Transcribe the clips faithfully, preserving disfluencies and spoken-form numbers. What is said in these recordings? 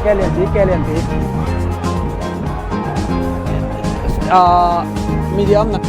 Kei lian ti, kei lian ti. Ah, medium na.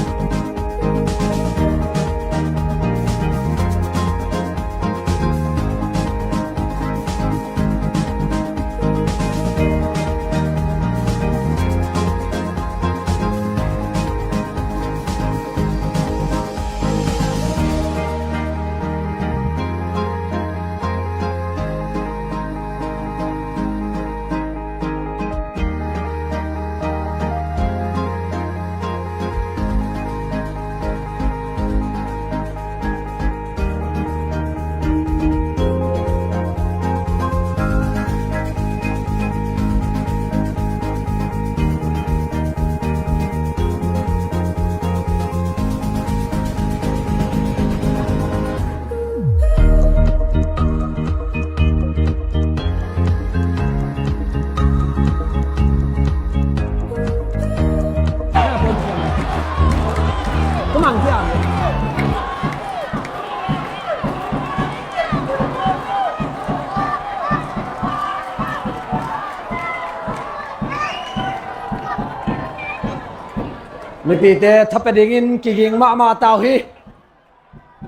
Mipite tha pia dingin kiging mahmah ta uh hi.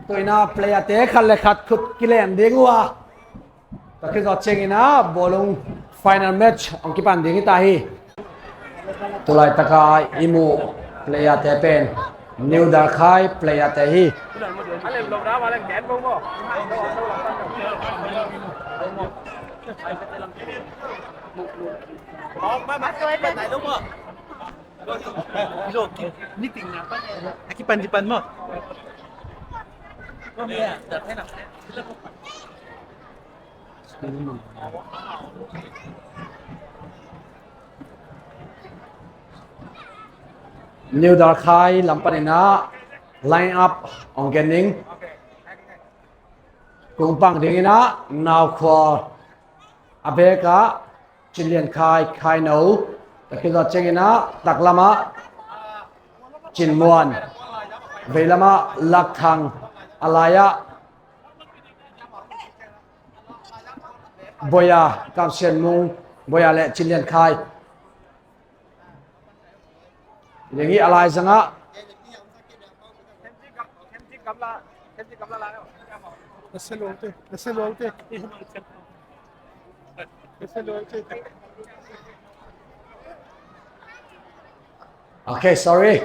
Tuina player-te khat le khat khut kilen ding uh a, tua khit zawh ciangin ah bawlung final match hong kipan ding hi ta hi. Tulaitaka i muh player-te pen New Darkhai player-te hi. Akipan, kipan mo. New Darkhai lam panin ah line up hong gen ning. Kung pang dingin ah Nau Khual, a bek ah Cin Lian Khai, Khai No. Tua khit zawh ciangin ah taklam ah Cin Muan, veilam ah Lak Thang, a lai ah Boya, Kam Sian Mung, Boya le Cin Lian Khai. Ding hi. A lai zang ah Okay, sorry.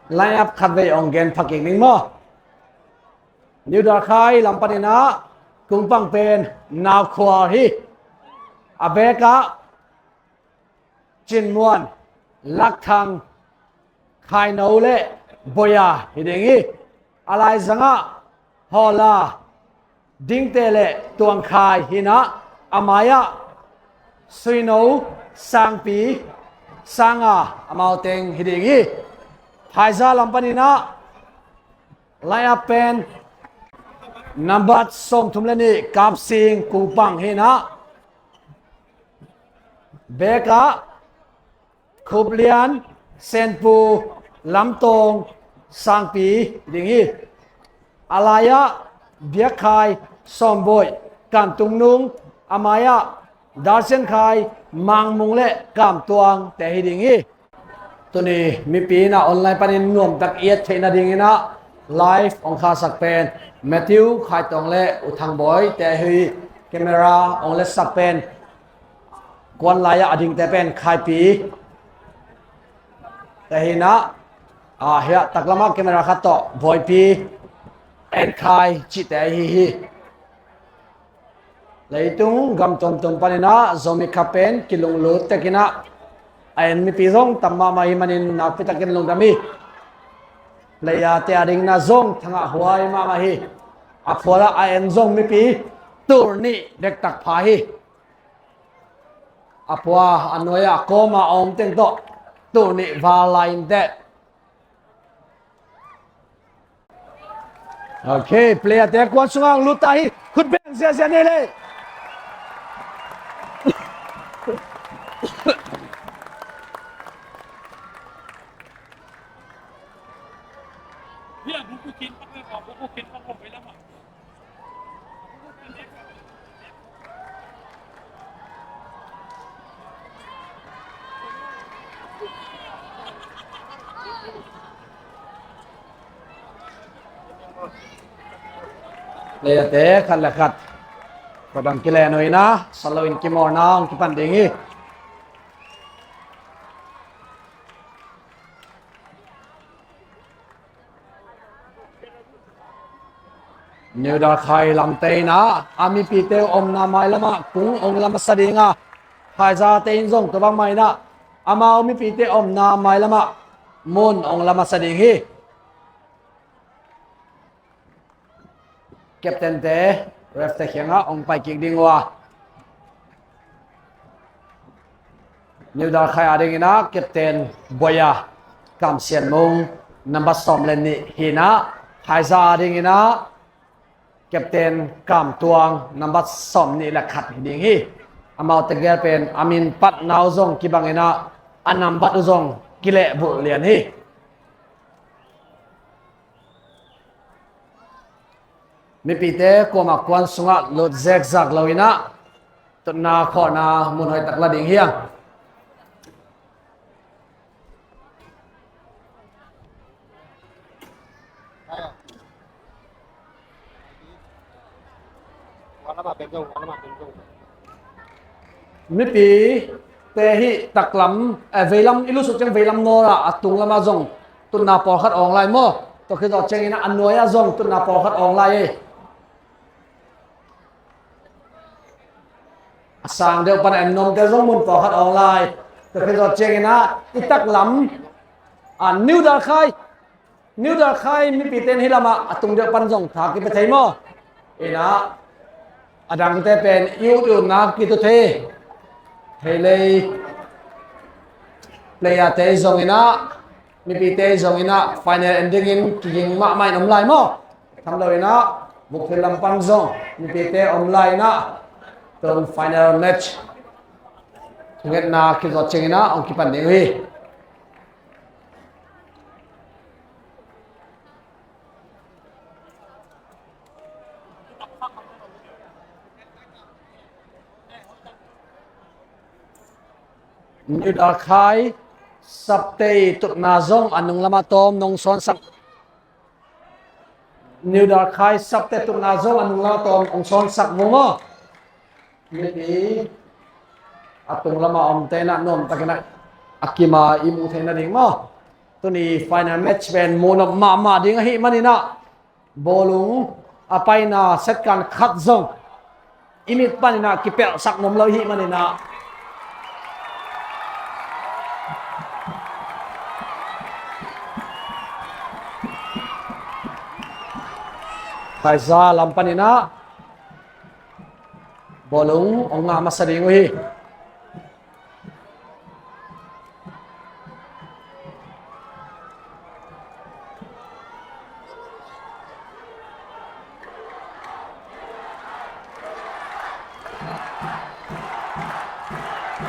Line up khatvei hong gen pha kik ning maw. New Darkhai lam panin ah kung pang pen Nau Khual hi. A bek ah Cin Muan, Lak Thang, Khai No le Boya hi ding hi. A lai zang ah Haw La, Dingte le Tuang Khai hi in ah, a mai ah Sui No, Sang Pi, Sang A, amau teng hi ding hi. Phaiza lam panin ah line up pen nambat sawmthum le nih, Kap Sing, kung pang hi in ah, bek ah Khup Lian, Sen Pu, Lam Tawng, Sang Pi ding hi. A lai ah Biak Khai, Sawm Bawih, Kan Tung Nung, a mai ah Dar Sian Khai, Mang Mung le Kam Tuang te hi ding hi. Tuni mipi in ah online panin nuamtak i et theihna dingin ah live hong khahsak pen Matthew Khai Tawng le U Thang Bawi te hi. Camera hong letsak pen kuan lai ah a dingte pen Khai Pi te hi in ah, ah, hiah taklam ah camera khat tawh Bawi Pi, En Khai cihte hi hi. Leitung gam tuamtuam panin ah Zomi Cup pen kilunglut tek in ah a en mipi zong tam mahmah hi manin nakpi takin lungdam hi. Player-te a dingin ah zong thangah huai mahmah hi. A phual ah a en zong mipi tul nih dektak pha hi. A pua a nuai ah kawm a om teng tawh tul nih val lai inteh. Ok, player-te kuan sungah hong lut ta hi. Khut beng ziazia ni le. Playerte khat le khat kawtang kilen uh hi a, salo in kimawlna hong kipan ding hi. New Dalkhai lamte in a mipite omna mailamah kung hong la masa ding a, Khaizate in zong tua bangmah in a, amau mipite omna mailamah mun hong la masa ding hi. Captainte refte kiangah hong pai kik ding uh a, New Dalkhai a dingin a captain Boya Kam Sian Mung, nambat sawm le nih hi a, Khaiza a dingin a captain Kam Tuang, nambat sawm nih le khat hi ding hi. Amau tegel pen a min patna uh zong kibang in a, a nambat uh zong kilehbulh lian hi. Mipite kuamah kuan sungah lut zekzak lo in a, tutna khawhna mun hoihtak la ding hi hang. Mipite hih taklam, eh, veilam i lut suk ciang veilam nawl ah a tung lamah zong tutna pawlkhat awng lai maw? Tua khit zawh ciangin a nuai ah zong tutna pawlkhat awng lai ei. A sang deuh pan a en nuamte zong mun pawlkhat awng lai. Tua khit zawh ciangin a i taklam, a, New Dalkhai, New Dalkhai mipite in hih lamah a tung deuh pan zong tha kipia thei maw? In a, a dangte pen i ut i utna kituak thei. Hei lei playerte zong in a, mipite zong in a, final en dingin kiging mahmah in om lai maw? Tham lo in a, vukpi lam pan zong mipite om lai in a, tua final match thungetna kizawh ciangin a hong kipan ding uh hi. New Dalkhai sapte tutna zong a nung lamah tawm nong sawnsak. New Dalkhai sapte tutna zong a nung lamah tawm nong sawnsak vung aw. Mipi a tung lamah omte in a nuamtakin a kim a i muh theih nading maw? Tuni final match pen muhnop mahmah ding ahih manin a, bawlung a paina setkan khat zong i mit panin a kipelhsak nuam lo ahih manin a, Khaiza lam panin a bawlung hong ngah masa ding uh hi.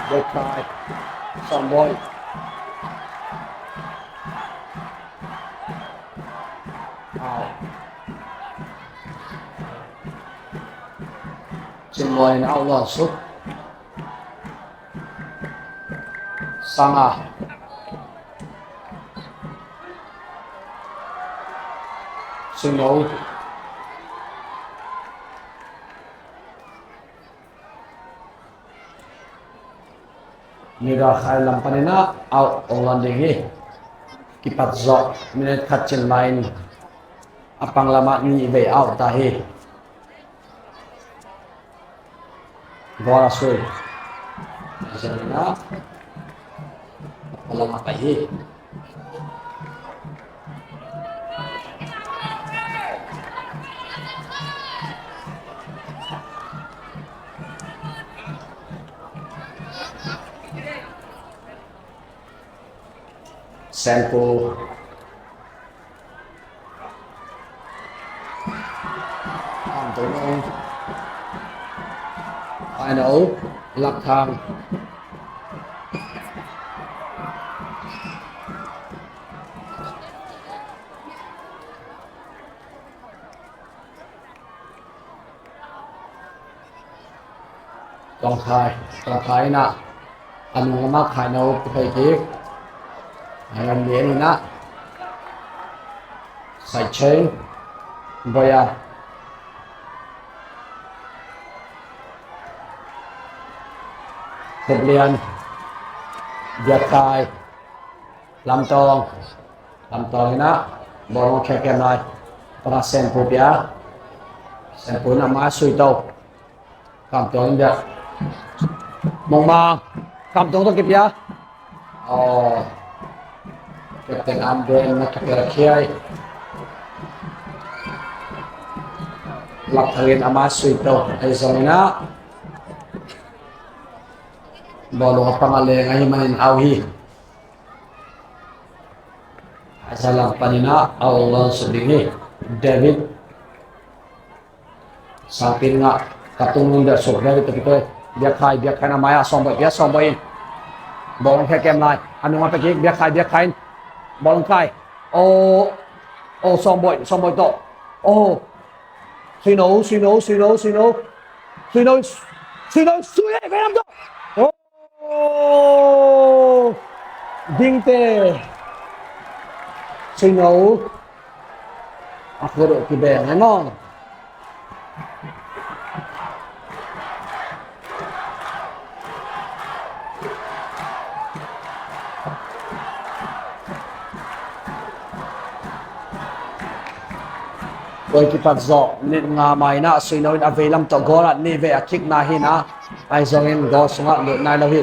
Bek kai. Sawm bawi. Au. Cin Mawi in a luan suk. Sanga. Cin Mawi. New Dalkhai lam panin a out hong luan ding hi. Kipat zawh minute khat cin lai in a pang lamah nih vei out ta hi. Ball a sui. Zan in a pang lamah pai hi. Sempu. Antonio. Aino. Lakthang. Tongkhai, Tongkhai in a, a nung lamah Khaino kiphei kik. A ran lian in a, Saicheng, Boya, Khup Lian, Biak Khai, Lam Tawng, Lam Tawng in ah bawlung khia kem lai. Panga Sen Pu pia, Sen Pu in ah mai sui to. Kam Tuang in dia. Mong Mang. Kam Tuang tawh kipia. Aw. Captain Am Duan na kipia khiai. Lak Thang in a mai sui to. Ahi zongin ah bawlung a panga leng ahih manin out hi. Phaiza lam panin ah out hong lawn suk ding hi. David Sangpin ngah, ka tung nung der suk, David tawh kituai. Biak Khai, Biak Khai in a mai ah Sawm Bawi pia, Sawm Bawi in bawlung khia kem lai. A nung a pia kik, Biak Khai, Biak Khai in bawlung kai. Oh, oh, Sawm Bawi, Sawm Bawi tawh. Oh, Sui No, Sui No, Sui No, Sui No. Sui No, Sui No, Sui No, Sui No, Sui No, Sui No, Sui No. Aw, Dingte. Sui No. A khut uh kibeng e maw. Koi kipat zawh, minute nga mai in ah Sui No in a veilam tawh goal ah nih vei a kick na hi in ah, ahi zongin goal sungah lut nai lo hi.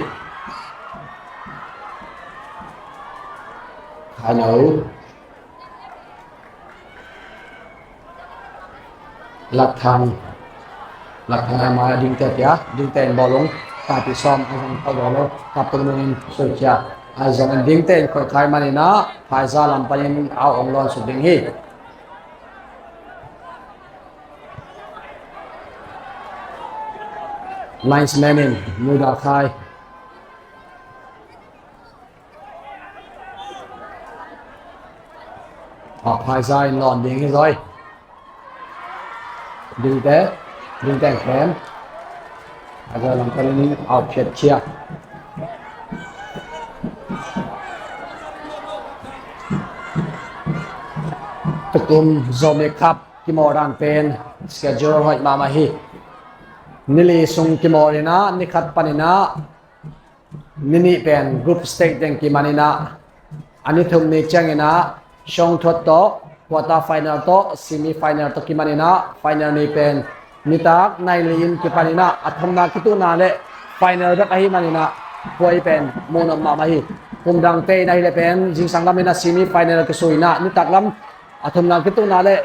Khai No. Lak Thang. Lak Thang a mai ah Dingte pia. Dingte in bawlung kaipi sawm, ahi zongin koi goal lo. Kap tung nung in sui khia. Ahi zongin Dingte in khoih khai manin ah Phaiza lam panin out hong lawn suk ding hi. Linesman in New Dal Khai. Aw, Phaiza in lawn ding hi zaw. Dingte, Dingte in khem. Phaiza lam panin out khiat khia. Tukum Zomi Cup kimawl dan pen schedule hoih mahmah hi. Ni li sung kimawl in ah, ni khat panin ah, ni nih pen group stage teng kiman in ah, a ni thum ni ciangin ah Shongthot tawh quarter final tawh semi final tawh kiman in ah, final ni pen nitak nai li in kipan in ah, a thumna kituhna le final bek ahih manin ah, tua hi pen muh nop mahmah hi. Kum dangte in ahih leh pen zingsang lam in ah semi final kisui in ah, nitak lam a thumna kituhna le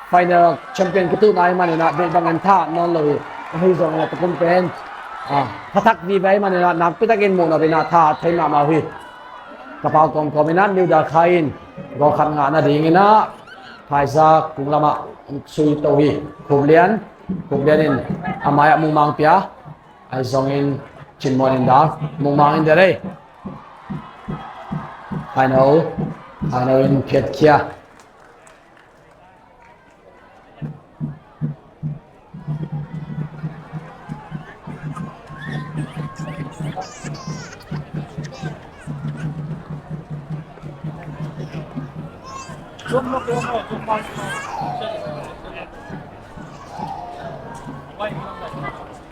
final champion kituhna ahih manin ah, beh bangin tha nawn lo hi. Ahi zongin ah tukum pen, ah, tha thak vive ahih manin ah, nakpi takin muh nop in ah tha thei mahmah uh hi. Ka pau kawmkawm in ah New Dal Khai in goal khat ngah nadingin ah Phaiza kung lamah sui to hi. Khup Lian, Khup Lian in a mai ah Mung Mang pia. Ahi zongin Cin Muan in dal, Mung Mang in dal ei. Khai No, Khai No in khiat khia.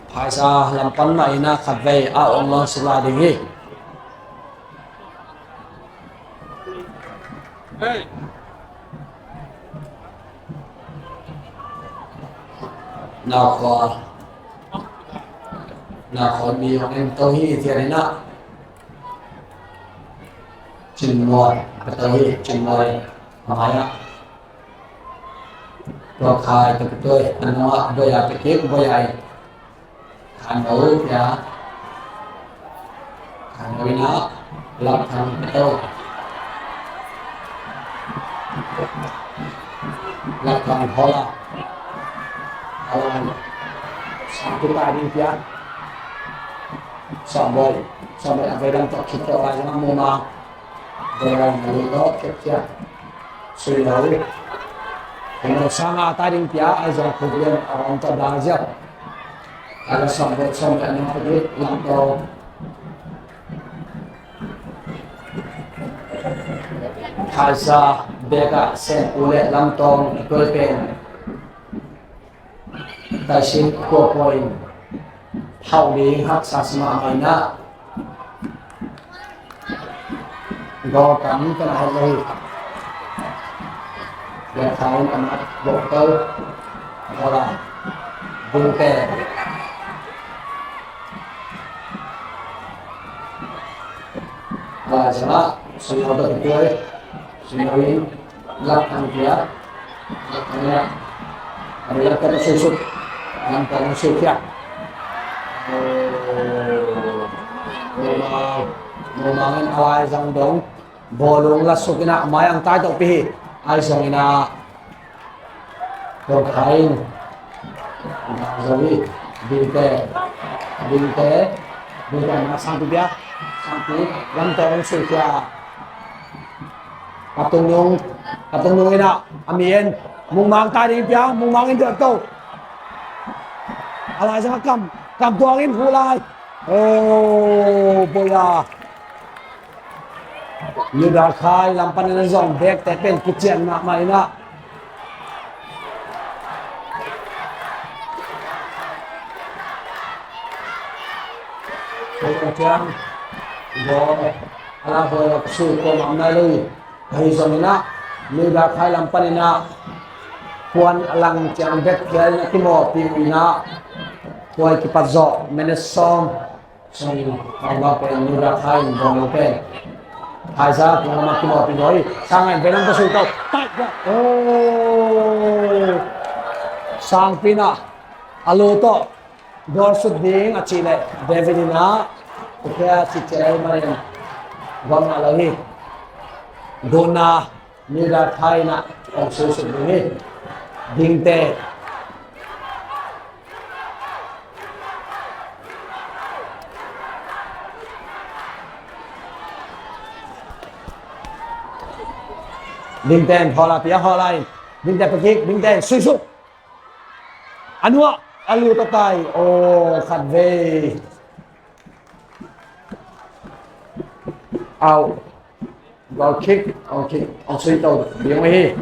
Phaiza lam pan mah in ah khatvei out hong lawn suk lai ding hi. Naukhua, Naukhua mi hong en to hi, cian in ah Cin Muan ka to hi, Cin Muan a mai ah. Tua Khai tawh kituai, a nung ah Boya tawh kik, Boya in Khai No pia. Khai No in ah Lak Thang pia to. Lak Thang hola. Hola. Sang tu ta ding pia. Sawm Bawi. Sawm Bawi a veilam tawh khit tawh lai zong a Mung Mang. Boya in a lui tawh khiat khia. Sui lo. Hong lo sang a tai ding pia, ahi zong Khup Lian a om ta da ziau. Ahi zong Sawm Bawi, Sawm Bawi a nung pia ding Lam Tawng. Phaiza bek ah Sen Pu le Lam Tawng a tuai pen. Taisin Khuakhua in Khauh ding haksa sa mahmah in ah, goal tam ka na het lo hi. Tua kha in a mat bawh to. Goal a dingte. Lai zangah sui lo to, tuai sui lo in. Lak Thang pia. Lak Thang pia. Lak Thang pia. Sui suk. Lam Tawng sui pia. Mumang, Mumang in a lai zang dong. Bawlung la suk in ah mai ang tai tawh pi hi. Ai zong in ah. Tawng khai in. Zoe. Dingte. Dingte. Dingte na Sangpi pia. Sangpi. Lam Tawng sui pia. Kap Tung Nung, Kap Tung Nung in ah, a mi en, Mung Mang tai ding pia, Mung Mang in deuh to. A lai zang a kam, Kam Tuang in hu lai. Oh, boya. New Darkha lam panin a zong bek te pen kician mahmah in ah. Tua ciang, ball a la hawi lo sui kawm a om nai lo hi. Ahi zongin ah, New Darkha lam panin ah, puan a lang ciang bek phial in a kimawhpih uh in ah, tua i kipat zawh minute sawm, sawm in, a om lo pen New Darkha in bawlung pen. Haiza, tua lam a kimawhpih lo hi. Sangai, Venang ka sui to. Oh! Sangpi in ah, a lu tawh. Goal sut ding a cih leh David in ah, tua khia cih ciang manin goal ngah lo hi. Guna, New Darkha in ah hong sui suk ding hi. Dingte. Dingte in hawla pia, hawla in. Dingte pia kik, Dingte in sui suk. A nuah a lut a tai. Aw, khat vei. Au. Goal kick, goal kick, hong sui to ding uh hi.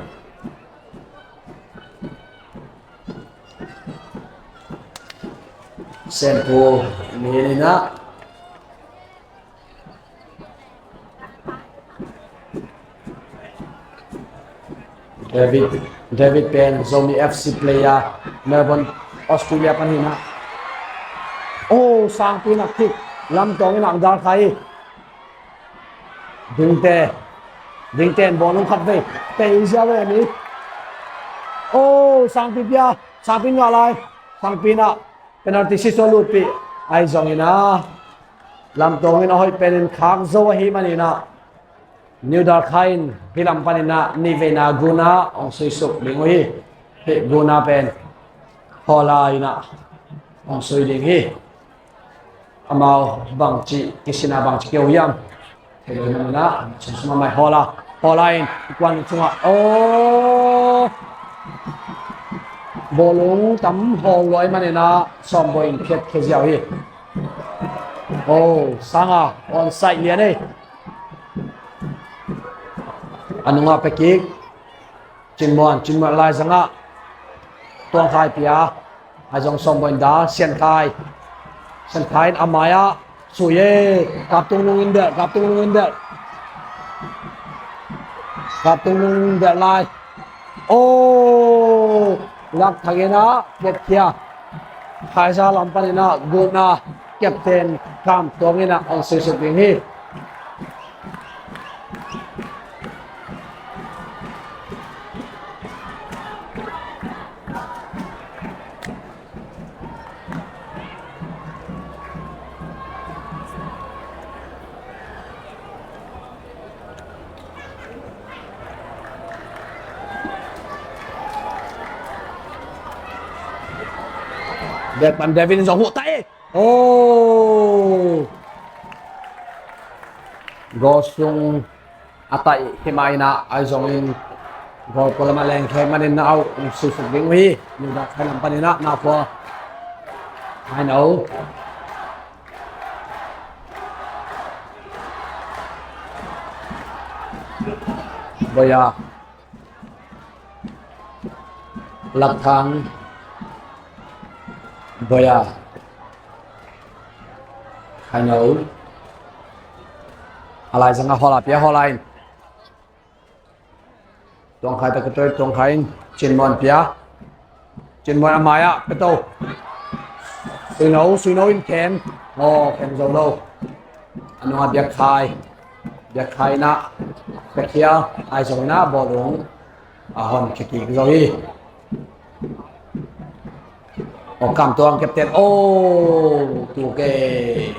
Senpu ni ni na. David, David pen Zomi F C player, Melbourne, Australia pan hi na. Oh, Sangpi in a kick, Lam Tawng in a dal khai. Dingte, Dingte in bawlung khat vei. Tei ziau vei a ni. Oh, Sangpi pia, Sangpi ngah lai. Sangpi in a penalty six a lutpih. Ahi zongin a, Lam Tawng in a hoih penin khak zo ahih manin a, New Darkha in hih lam panin a nih veina Guna hong sui suk ding uh hi. Hih Guna pen hawla in a hong sui ding hi. Amau bangci, kisina bangci keu hiam? Thei lo hi na, sum sum a mai hawla. Hawla in, kuan cungah. Oh! Bawlung tam hawl luai manin a, sawm bawi in phiat khia ziau hi. Oh, Sanga, onside lian ei. A nungah pekik. Cin Muan, Cin Muan lai zangah Tuang Khai pia, a zong sawm bawi in dal, Sian Khai. Sian Khai in a mai-ah sui e, Kap Tung Nung in delh, Kap Tung Nung in delh. Kap Tung Nung in delh lai. Oh, Lak Thang in a, kiat khia. Khaiza lam panin a, Guna, captain Kam Tuang in a, hong sui suk ding hi. Dek pan David in zong huh ta e. Oh. Goal sung a taih hi mah in a, ahi zongin goal pualam a leng khek manin na auh, hong sui suk ding uh hi. New Darkha lam panin a, na pua. Ai no. Boya. Lak Thang. Boya. Khaino. A laizang a hawla pia, hawla in. Tuang Khai, Takitoi, Tuang Khai in Cin Muan pia. Cin Muan a mai-ah pia to. Suino, Suino in khen. Aw, khen zo lo. A nungah Biak Khai. Biak Khai in ah pia khia. Ahi zongin ah bawlung a hon khia kik zo hi. Aw, Kam Tuang captain. Aw, tu kei.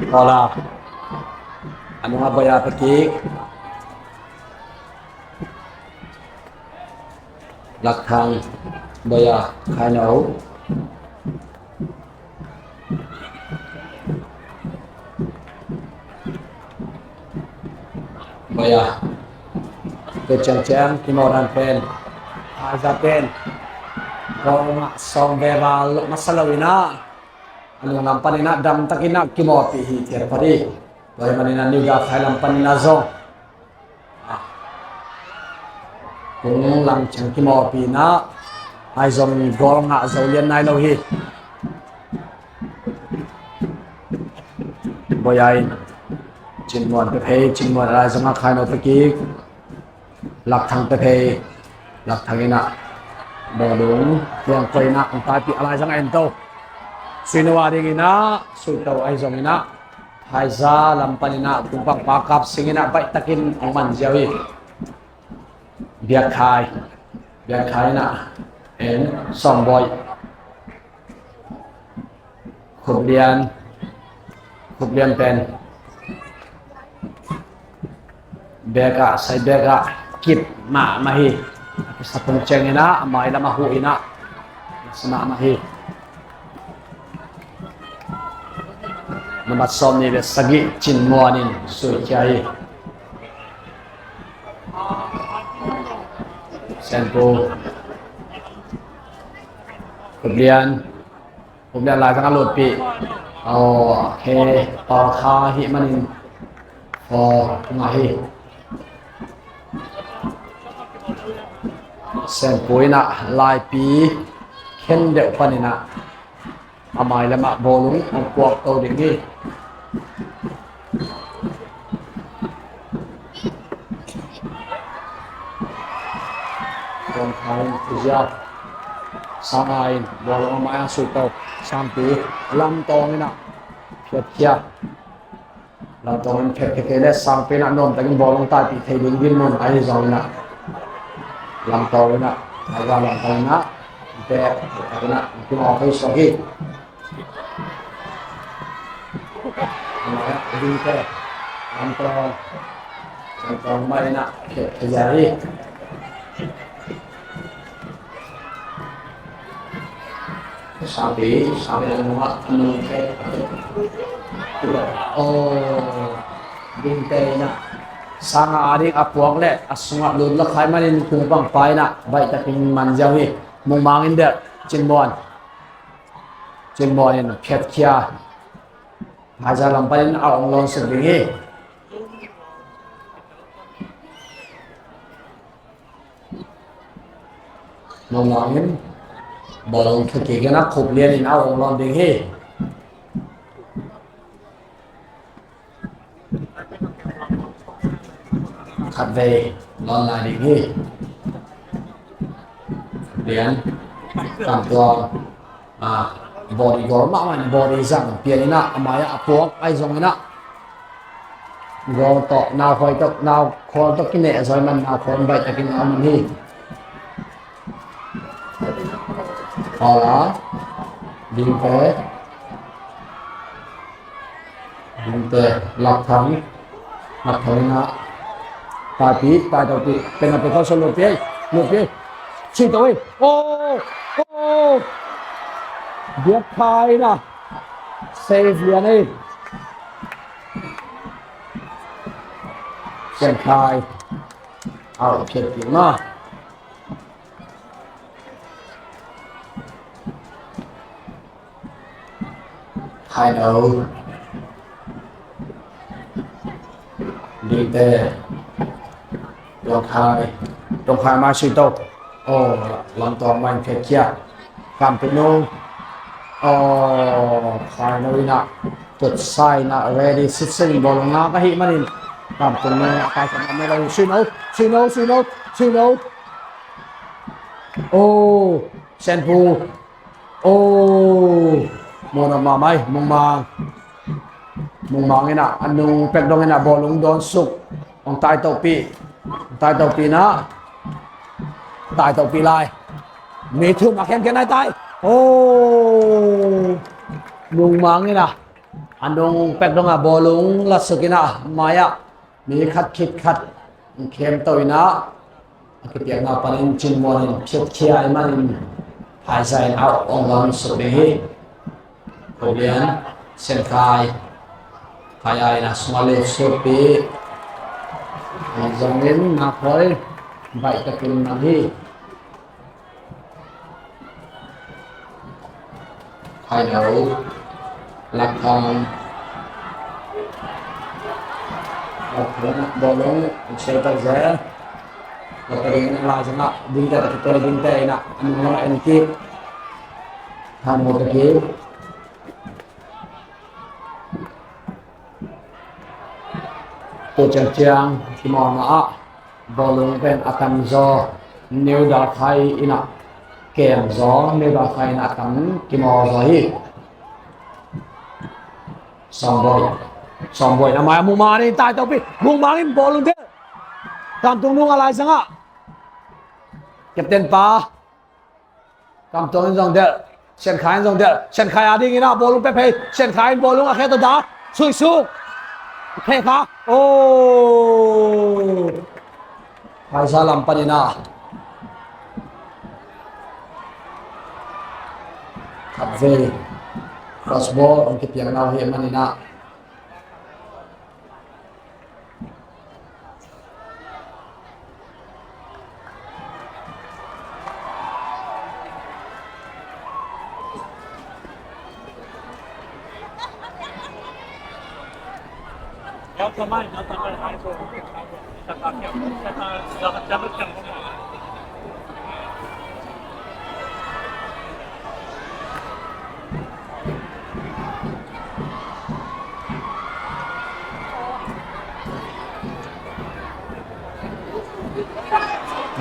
Aw la. A nungah Boya pia kik. Lak Thang, Boya, Khaino. Boya. Tua ciangciang kimawhdan pen, Aiza pen, goal ngah sawm ve val masa lo in ah, a nunglam panin ah damtakin ah kimawhpih hi thiat phot hi. Tua ahih manin ah New Ga Khai lam panin ah zong, ah, kung lang ciang kimawhpih in ah, ahi zong goal ngah zo lian nai lo hi. Boya in Cin Muan pia phei, Cin Muan a laizang a Khaino pia kik. Lak Thang pia phei. Lak Thang in ah bawlung piang koih in ah hong taipih, a laizang a en to. Suino a dingin ah sui to, ahi zongin ah Aiza lam panin ah Kungpang Pa Kap Sing in ah baihtakin hong man ziau hi. Biak Khai. Biak Khai in ah en, Sawm Bawi. Khup Lian. Khup Lian pen bek ah, sai bek ah kip mahmah hi. A kisa tung ciangin ah a mailam a huh in ah nasa mahmah hi. Nambat sawmnih le sagih, Cin Muan in sui khia hi. Senpu. Khup Lian. Khup Lian laizang a lutpih. Aw, he, pau kha ahih manin foul ngah hi. Senpu in ah laipi khen deuh panin ah a mailam ah bawlung hong puak to ding hi. Tuang Khai in, Khup Lian. Sanga in bawlung a mai-ah sui to. Sangpi, Lam Tawng in ah phiat khia. Lam Tawng in phiat khia kei leh Sangpi in ah nuamtakin bawlung taipih thei ding dinmun ahi zongin ah, Lam Tawng in ah, Aiza Lam Tawng in ah, bek, bek in ah, kimawh thei suak hi. Dingte, Lam Tawng, Lam Tawng mai in ah, khia, khia hi. Sangpi, Sangpi a nungah, a nung kei. Aw, Dingte in ah, Sanga a ding a puak leh a sungah lut lua kha ahih manin Kungpang Pa in ah baihtakin man ziau hi. Mukmang in deuh, Cin Muan. Cin Muan in phiat khia. Aiza lam panin a hong lawn suk ding hi. Mukmang in bawlung khia kik in ah Khup Lian in a hong lawn ding hi. Khatvei lawn lai ding hi. Khup Lian, Kam Tuang. Ah, body goal mahmah in, body zang pian in ah, a mai-ah a puak ahi zongin ah, goal tawh, Nau Khual tawh, Nau Khual tawh kineh zaw ahih man Nau Khual in baihtakin a man hi. Aw la, Dingte. Dingte, Lak Thang. Lak Thang in ah, taipih, taitopih, penalty khawng sung, lutpih ei, lutpih ei. Sui to ei. Oh! Oh! Biak Khai in ah save lian ei. Sian Khai. Out kick mah. Hai lo. Dingte. Tuang Khai. Tongkhai mai sui to. Oh, lam tawng mai khiakhia. Kam Tung Nung. Oh, Khai No in ah, Tut Sai in ah, ready sitsen in bawlung ngak ahih manin, Kam Tung Nung a kai khat a mel lo. Sui No, Sui No, Sui No, Sui No. Oh, Sen Pu. Oh, Mung Mang mai, Mung Mang. Mung Mang in ah, a nung pek dong in ah bawlung dawn suk. Hong tai tawhpih. Hong tai tawhpih in ah, tai tawhpih lai. Mi thum a khemkhem nai tai. Oh, Mung Mang in ah, a nung pek dong ah bawlung la suk in ah, mai ah mi khat khit khat khemto in ah, a kipiakna panin Cin Muan in phiatkhia ahih manin, Phaiza in ah hong lam suk ding hi. Khup Lian, Sen Khai, Khai A in ah sungah lut sukpih. Zong in Nak Hoi baih takin mang hi. Khai No, Lak Thang. Lak Thang, bawlung, sial tak zel. Lak Thang in a lai zang ah, Dingte tak kitual, Dingte in ah, a nung lam ah en kik. Than Maw tak kik. Tu ciangciang kimawlna ah bawlung pen a tam zaw, New Dalkhai in ah kem zaw, New Dalkhai in ah a tam kimawl zaw hi. Sawmbuai, Sawmbuai in a mai ah Mung Mang in tai tawhpih, Mung Mang in bawlung delh. Kam Tung Nung a lai zang ah, captain pa. Kam Tung in zong delh. Sen Khai in zong delh. Sen Khai a ding in ah bawlung pia phei. Sen Khai in bawlung a khe tawh dah. Sui suk. Khe kha. Oh. Phaiza lam pan in ah, khatvei cross ball hong kipiakna uh ahih manin ah,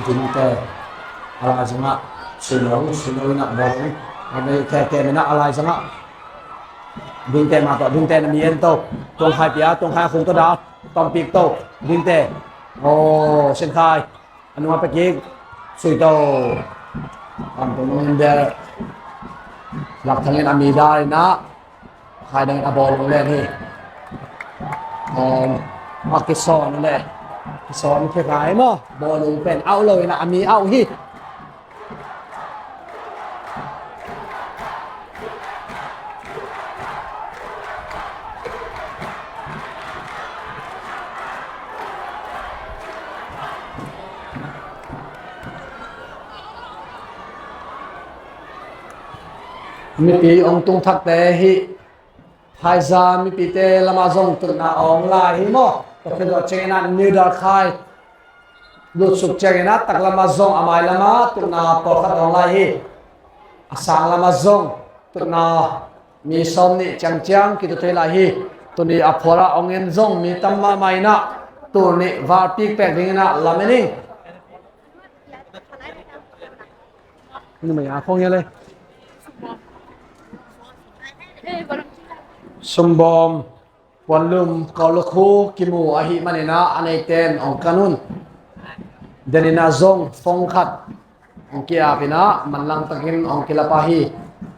Dingte a lai zang ah, Sui No, Sui No in ah bawlung, a nei khe khe in ah a lai zang ah, Dingte mah tawh, Dingte in a mi en to. Tuang Khai pia, Tuang Khai a khung tawh dah, Tuang Pik to, Dingte. Oh, Sen Khai. A nung a pia kik, Sui To. Kam Tung Nung in bel, Lak Thang in a mi dah in ah, Khai dang in a bawlung len hi. Um, a kisawn le, kisawn khe kai maw, bawlung pen out lo in ah, a mi out hi. Mipi hong tung thakte hi. Phaiza mipite lamah zong tutna a om lai hi maw? Tua khit zawh ciangin ah New Dalkhai lutsuk ciangin ah taklamah zong a mailamah tutna pawlkhat a om lai hi. A sanglamah zong tutna mi sawm nih ciangciang kitu thei lai hi. Tuni a phual ah hong en zong mi tam mahmah in ah, tuni valpik pek dingin ah lamen ing. Numei a khong ya le. Sumbawm, Puanlum, Kawl Lukhu kimu ahih manin ah a neiten hong kan un. Denin ah zong phone khat hong ki-ap in ah manlang takin hong kilap ahi.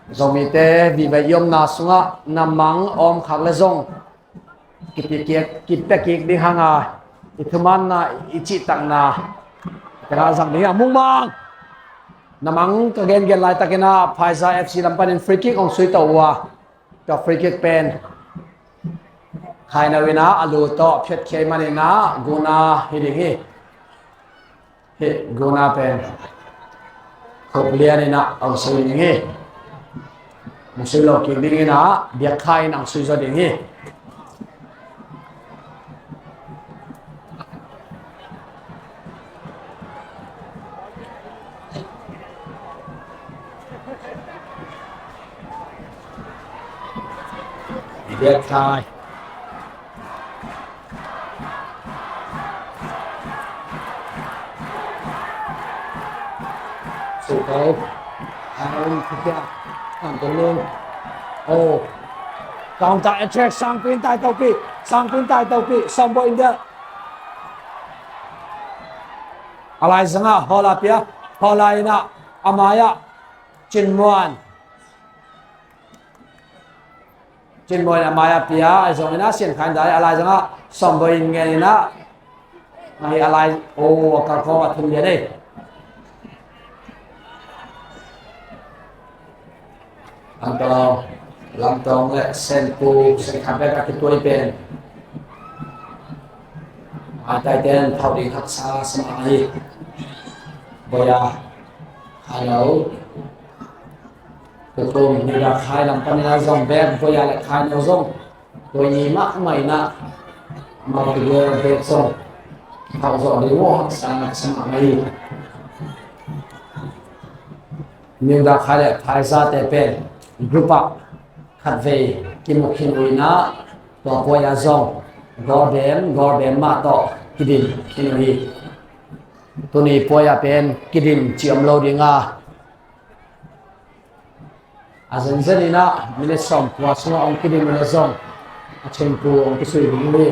Zomite vive i omna sungah na mang a om khak le zong kipia kik, kipia kik ding hang a, i thumanna, i cihtakna ka na zang ding hi a, Mung Mang. Na mang ka gengen laitakin ah Phaiza F C lam panin free kick hong sui to uh a, tua free kick pen Khai No in ah a lu tawh phiatkhia ahih manin ah guna hi ding hi. Hih guna pen Khup Lian in ah hong sui ding hi. Hong sui lo kik dingin ah Biak Khai in hong sui zaw ding hi. Biak Thai. Sukau. Ang Phukia. Ang Tung Lung. Oh. Counter attack, Sangpin Taitaupi. Sangpin Taitaupi. Samboi in dia. A lai zangah Hawla pia. Hawla in ah a mai-ah Cin Muan. Cin Muan in a mai-ah pia, ahi zongin ah Sian Khai in dai, a lai zangah Sawm Bawi in ngen in ah, ahi a lai, oh, a kalkhawm a thun lian ei. Lamtawng, Lamtawng le Senpu, Sen Khan bek a kituai pen. Maitai ten thau ding haksa sa mah hi. Bawi a, hello. Tukum, New Dakhai lam panin a zong bek, Bawi a le Khai no zong. Bawi ni mahmah in ah, mau ti gel bek zong. Thau zawh ding uh haksa, haksa mahmah hi. New Dakhai le Phaizate pen, group ah, khatvei, kimu khin uh in ah, tua puai ah zong, Gorbem, Gorbem mah tawh, kidim khin uh hi. Tuni puai ah pen, kidim ci om lo ding a. A zenzen in ah, minute sawm kua sungah hong kidim in ah zong, a thempu hong kisui ding hi.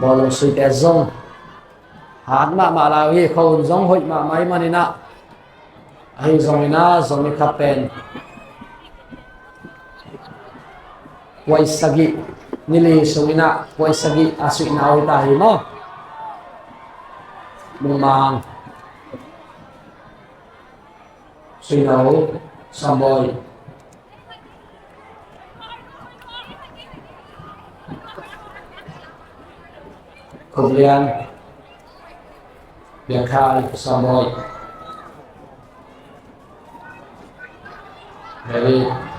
Bawlung suite zong, hat mahmah lai uh hi, khuahun zong hoih mahmah ahih manin ah, ahi zongin ah, Zomi Cup pen. Puai sagih, ni li sungin ah, puai sagih a suihna uh hi ta hi maw. Mungmang. Suihna uh, Samboi. Khup Lian. Biak Khai, Samboi. Ready.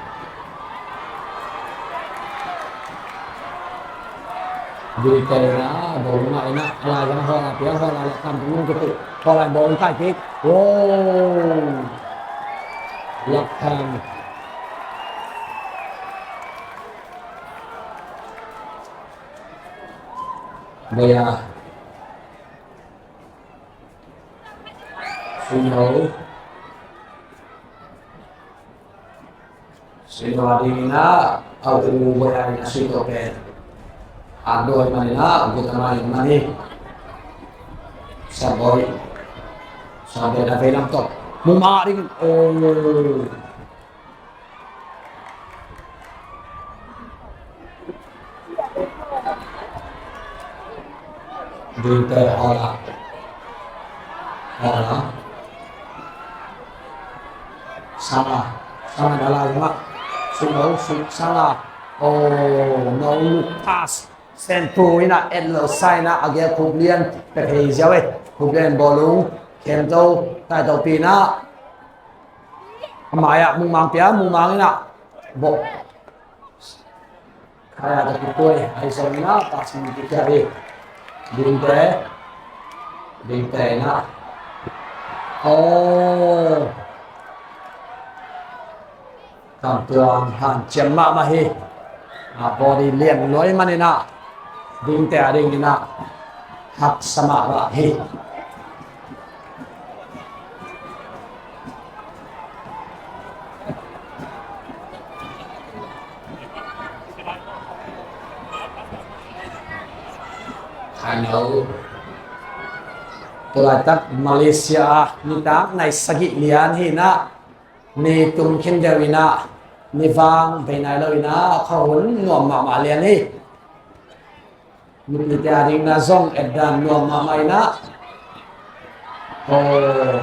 Ding te na, bawlung ah in ah, a lai zang Hawla pia, Hawla le Kam Tung Lung kitu. Hawla bawlung kai kik. Wow. Lak Kam. Bawi a. Sui no. Sui no a ding in ah, a u Bawi a in ah sui to pen. A dawi man in ah, a gut a man in man hi. Samboi. Samboi na vei lam to. Mungmang a ding. Oh. Ding te Hawla. Hawla. Sala. Sala na lai ma. Sui lo, sui Sala. Oh, no look pass. Senpu in ah et lo sa in ah a gel Khup Lian. Pe phei ziau eh. Khup Lian bawlung. Khem to. Tai to pi in ah. A mai-ah Mungmang pia, Mungmang in ah bawh. Khai-ah tawh kituai, ahi zongin ah, pass in kikhia hi. Ding te, Ding te in ah. Oh. Kam Tuang hanciam mahmah hi. A body lian luai manin ah, Ding te a dingin ah haksa mahmah hi. Hello. Tulaitak Malaysia ah nitak nai sagih lian hi in ah, ni tum khin deuh in ah, ni vang bei nai lo in ah, khuahun nuam mahmah lian hi. Mipite a ding in ah zong etdan nuam mahmah in ah. Aw,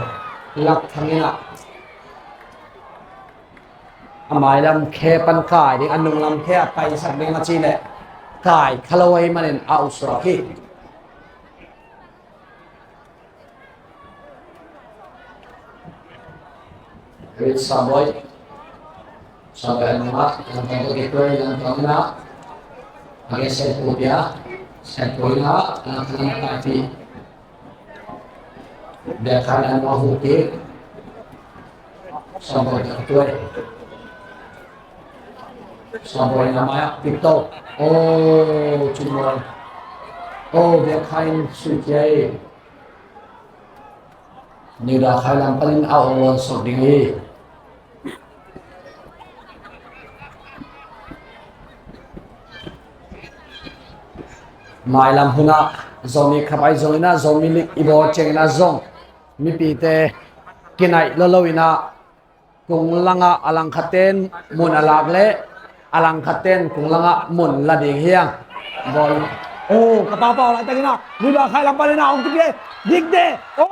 Lak Thang in ah, a mailam khe pan kai ding, a nunglam khe a paisak ding a cih leh kai kha lo ahih manin a ut suak hi. Rit Samboi. Samboi a nungah, Lamtang tawh kituai, Lamtang in ah. A gen Senpu pia. Sen Pui na, na, na, na, ti. Dia kan an ma hu ki. Samboi tak tuai. Samboi na maya pito. Oh, cumol. Oh, dia kain sui kiai. New Dakhai lam panin a ong lon sok ding hi. Mailam hunah Zomi Cup ahi zongin ah, Zomi League i bawl ciangin ah zong mipite kinaih lolo in ah, kung langah a langkhat ten mun a lak leh a langkhat ten kung langah mun la ding hi hang. Bawl. Oh, ka pau pau laitakin ah, New Dakhai lam panin ah ong kipia. Dikte. Oh,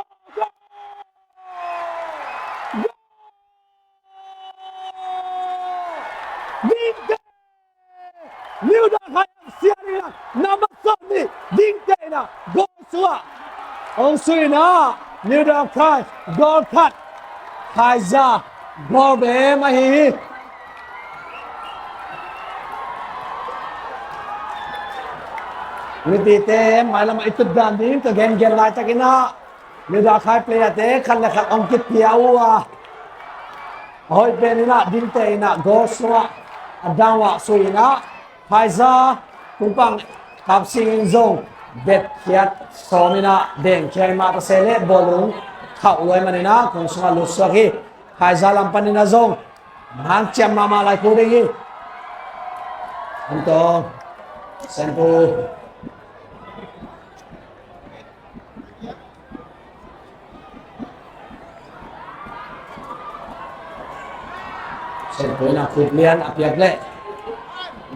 Dikte. New Dakhai siarin ah number seven ni Dikte in ah goal sungah ong sui in ah, New Dakhai goal khat, Phaiza goal bem ahi hi. Mipite mailam ah i tut dan ding ka gengen laitakin ah, New Dakhai player te khat le khat ong kipia uh a, a hoih pen in ah Dikte in ah goal sungah a dang uh ah sui in ah, Phaiza, Kungpang Kapsing in zong betkhiat sawm in ah dengkhia mah ta se leh bawlung khauh luai man in ah kung sungah lut suak hi. Phaiza lam panin ah zong hang ciam mahmah lai kul ding hi. An tawng Sen Pui. Sen Pui in ah khut lian a piak leh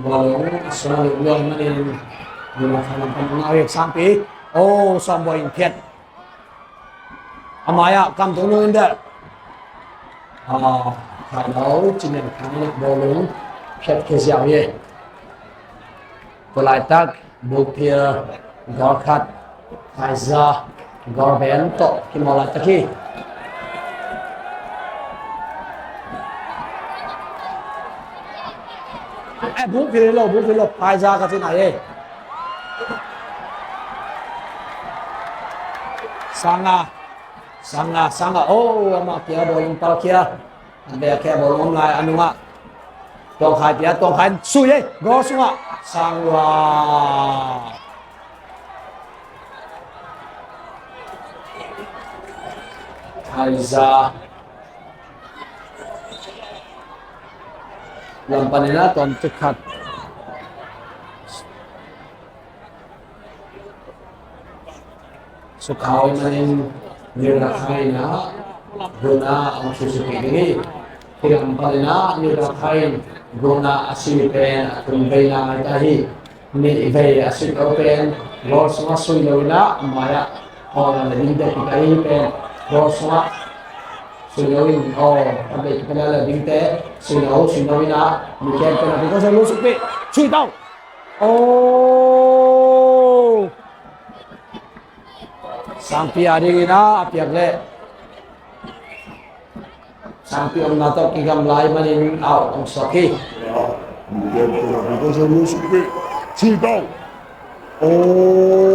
bawlung a sung a lut luai manin, nima kha lam pan ngau hi Sangpi. Oh, Sawmbawi in phet. A mai ah Kam Tung Nung in deh. Ah, khai lo, Cin Lian Khang in ah bawlung phet khia ziau hi. Tua laitak Bukphil goal khat, Phaiza goal bem tawh kimawl laitak hi. Eh, Bukphil lo, Bukphil lo, Phaiza ka cih nai e. Sanga, Sanga, Sanga, oh, amah kia bawlung pal kia. An bek a khe bawlung om lai a nungah Tuang Khai pia, Tuang Khai sui ei, goal sungah sang lua. Phaiza lam panin ah tuan tuk khat. Sukha uh manin New Dakhai in ah guna ong susuki ding hi. Hih lam panin ah New Dakhai in guna a sui pen a thum vei na ngai ta hi. Nih vei a sui lo pen goal sungah sui lo in ah, mai ah hawl a le ding dek hi ta hi pen goal sungah sui lo in, aw, a bei ki pen a le ding te sui lo, sui lo in ah, mi ken pen a bi ko sa lo suk pi sui tau. Oh! Sangpi a dingin a piak leh Sangpi omna tawh kigamla ahih manin out hong suak hi. Sangpi. Oh!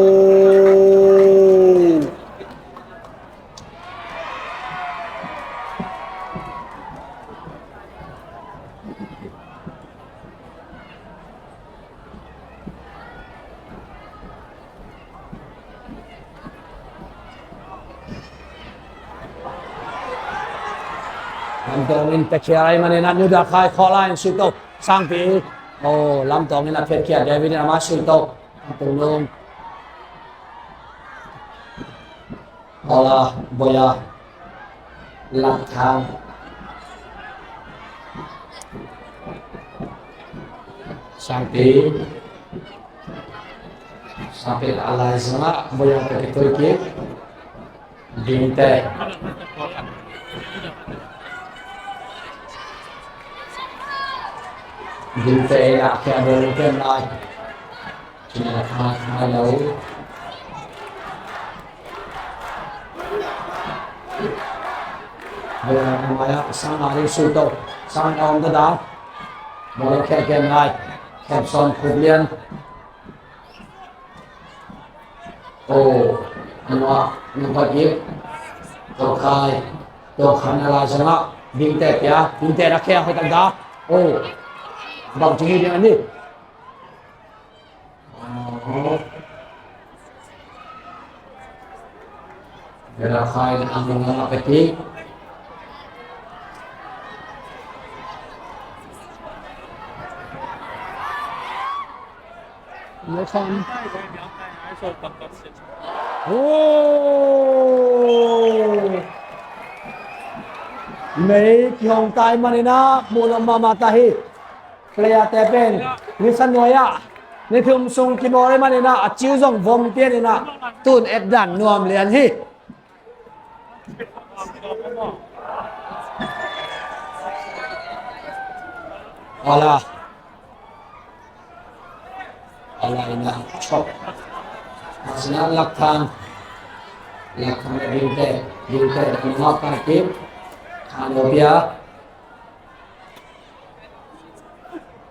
Lamtawng in pekhia ahih manin a New Dakhai khawla in sui to Sangpi. Oh, Lamtawng in a pekhia David in amah sui to. Tung nung. Hola, Boya, Lat Thang. Sangpi. Sangpi a lai zongah Boya ka kitui kik. Dingte. Dingte in a kia bawlung ken lai. Cina kha kha lo. Bawlung a mai ah Sang a ring sui to. Sang a om dada. Bawlung khia ken lai. Khep son Khup Lian. Oh, ano, ano pa kip. Tawh khai. Tawh khai na lai sangah. Dingte pia. Dingte na khia hoih tak da. Oh. Bang ci hi ding a ni. Oh. Bela khai na ang na peti. Welcome. Oh! Mei kihong tai maninah muh lam mahmah ta hi. Player te pen ni sa nuai-ah ni thum sung kibawl hi maninah a ciu zong vom pianinah tun etdan nuam lian hi. Hola. Hola ina. Chop. Masina Lakthang. Lakthang le Dingte. Dingte le Lakthang kim. Khanopia.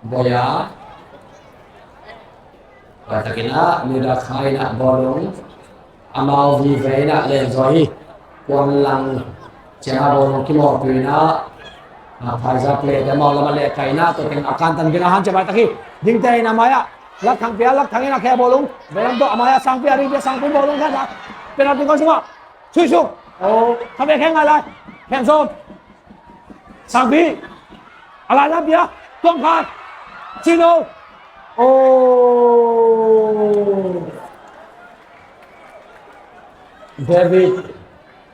Boya. Patakinah Nuda Khainah bawlung amau vive inah lenzaw hi. Kuang lang ciangah bawlung kimawlpui inah a phaiza play te amau lamah lehkai inah tua teng a kantan dingah hanciam laitak hi. Dingte inah maiah Lakthang pia, Lakthang inah khia bawlung. Belam tawh a maiah Sangpi a ding pia, Sangpi bawlung khia ta. Penalty kong sungah. Suisuk. Oh, khabe kheng ngai lai. Kheng sawm. Sangpi. A lai lam pia. Tuang khai. Sino. Oh. David.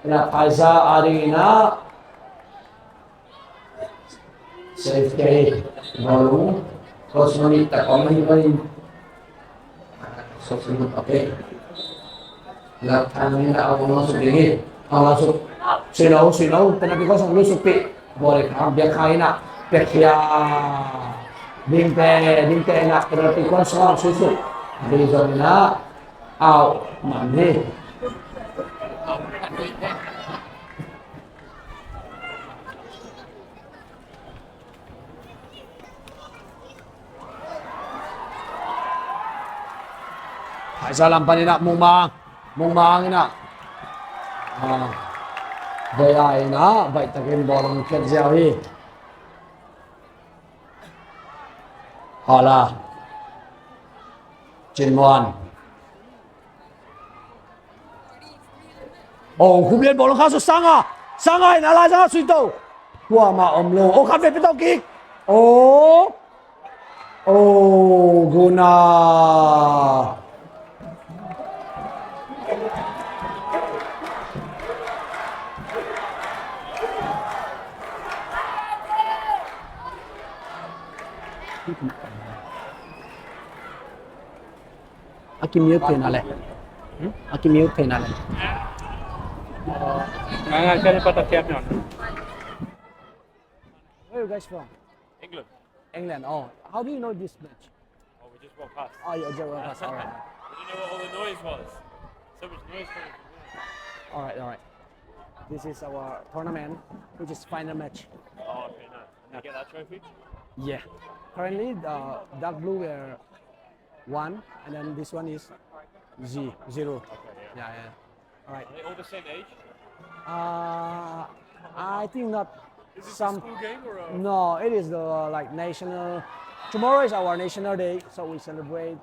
Ina Phaisa a ding ina. Safety. Bawlung. Kosmoni tak om hi bawlung. Sosumut, okay. Lakthang inah a hong lasuk ding hi. A hong lasuk. Sui lo, sui lo. Penalty kong sung lusuk pi. Bawle kham biak kha inah. Piak khia. Dingte, Dingte inah penalty kong sung lusuk. Ding zong inah. Out. Man hi. Phaisa lam paninah Mungmang, Mungmang inah. Ah, Boya inah baihtakin bawlung khiat ziau hi. Hola. Cin Muan. Oh, Khup Lian bawlung kha suk Sanga. Sanga in a lai zangah sui to. Kuamah om lo. Oh, khat vei pia to kik. Oh. Oh, guna. A ki-mute thei na le. Hmm? A ki-mute thei na le. Ngai, ngai, kaya ni patah siap ni. Where you guys from? England. England. Oh, how do you know this match? Oh, we just walked past. Oh, you just walked past. All right. We didn't know what all the noise was. So much noise coming from there. All right, all right. This is our tournament, which is final match. Oh, okay, nice. And you get that trophy? Yeah. Currently, the Dark Blue were one, and then this one is Z, zero. Okay, yeah. Yeah, yeah. All right. Are they all the same age? Uh, I think not. Is this a school game or a... No, it is the, like, national. Tomorrow is our national day, so we celebrate,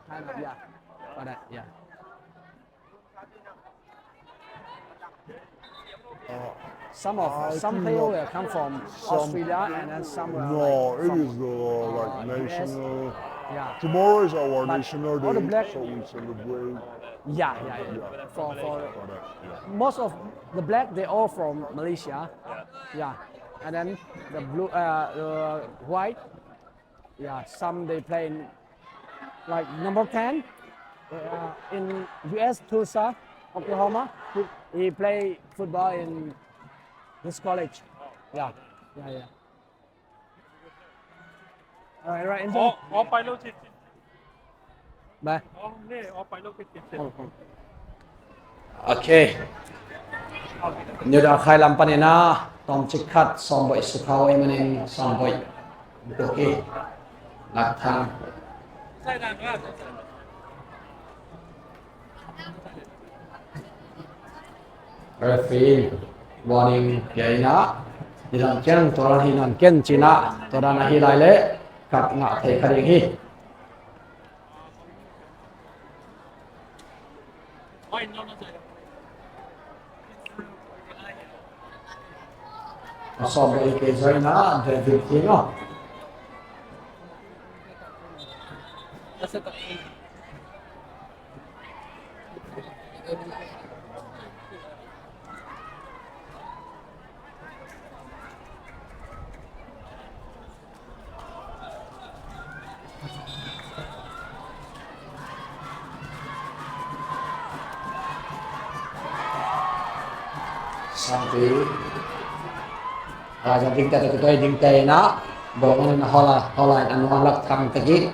kind of, yeah. For that, yeah. Uh, some of, I some think player not will come from some Australia, and then some will, no, like, it from, is the, uh, like, uh, U S. National. Yeah. Tomorrow is our national day, so we celebrate. Yeah, yeah, yeah. Yeah. For, for that, yeah. Most of the black, they all from Malaysia. Yeah. Yeah. And then the blue, uh, the white, yeah, some they play in, like, number ten, uh, in U S, Tulsa, Oklahoma. He, he play football in this college. Yeah, yeah, yeah. All right, right, enjoy. Oh, oh, ไปแล้วสิ Bye. Oh, นี่ oh, ไปแล้วสิ Okay. New Dakhai lam panin ah tawmcik khat Sawmboih Sukhau ei manin Sawmboih Bukhi Lakthang. Referee warning pia in ah, nidang ciang tua dan hi nawn ken ci in ah, tua dan ahi lai leh kat ngah thei kha ding hi. A sawm dei kei zaw in ah, David King aw. Sangpi. Alaizang dingte, tua tua dingte in ah, bawng in ah, hawla, hawla in ah, nuang lak thang ta kik.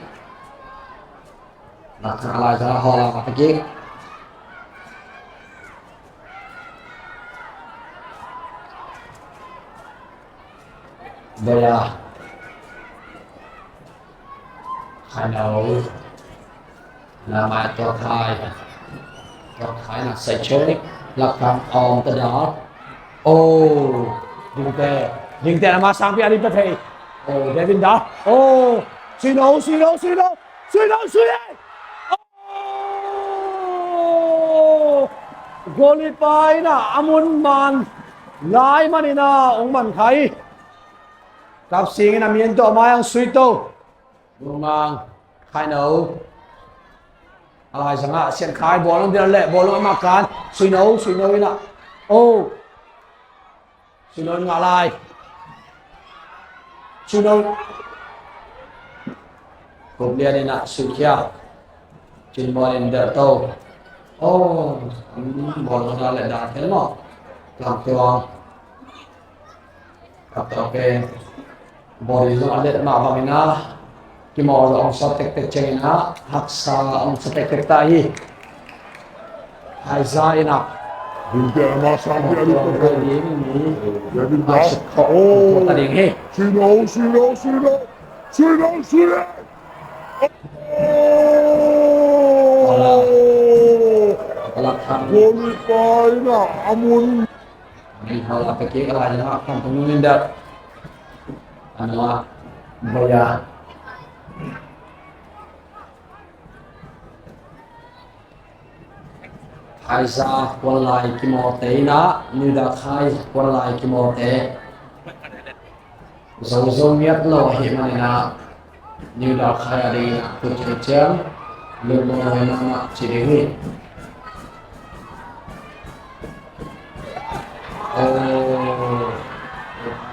Lak thang, alaizang hawla ta kik. Boya. Khai no. Na mai tua khai. Tua khai na sai chek. Lak thang om ta da. Oh, dingte. Dingte na ma sangpi a ding ta thei. Oh, David da. Oh, sui no, sui no, sui no. Sui no, sui no. Oh! Goalkeeper in ah a mun man lai man in ah hong man kha hi. Kap Sing in ah a min tawh mai hong sui to. Lungmang, khai no. Alaizang ah Sian Khai bawl hong dir leh bawl hong a mak kan. Sui no, sui no in ah. Oh! Sui no in ngah lai. Sui no. Kup Lian in ah sui khia. Cin Muan in delh to. Oh, bawl hong dan leh dan khen maw. Lam tuang. Kap to pen. Body zong a let mah bangin ah, kimawl zong hong sawt tektek ciangin ah, haksa hong sa tektek ta hi. Haiza in ah. Dingte na ma sangpi a ding ta thei. Ding mi. Ding ta. Ai suk khawh. Oh. Ta ding hi. Sui no, sui no, sui no. Sui no, sui no. Oh. Ala. Ala khan. Goalkeeper in ah a mun. Min hau a pekik a lai na kan tung min dak. Ano a boya. Haiza kuan lai kimawte in ah, New Dak Khai kuan lai kimawte. Zo zo ngiat lo ahih manin ah, New Dak Khai a dingin ah, tua ciang, lungmuang mahmah ci ding hi. Oh,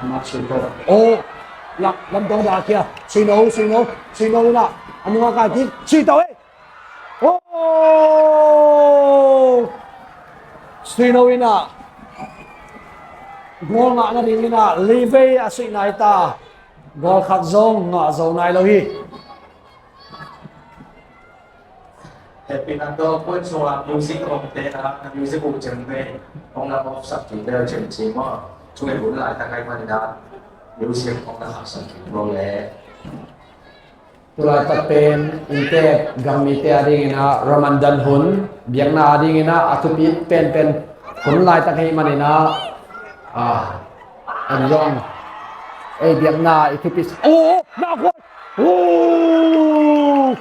mak sui ko. Oh, lam, lam dong dak hia. Sui no, sui no, sui no in ah. A nung a kai kik, sui to eh. Oh! Sui no in ah. Goal ngah nading in ah, li vei a sui nai ta. Goal khat zong ngah zo nai lo hi. Happy na to, point sung a music kong te na, music kong cem te. Kong na off sak ti te cem cem ma. Chung e bun lai ta kai man da. Music kong na khak sak ti lo le. Tulaitak pen inntek gam mite adingin ah Ramadan hun, biakna adingin ah a thupi penpen hun laitak ahih manin ah, ah, en zong ei biakna i thupi. Oh, oh, Nau Khuai! Oh!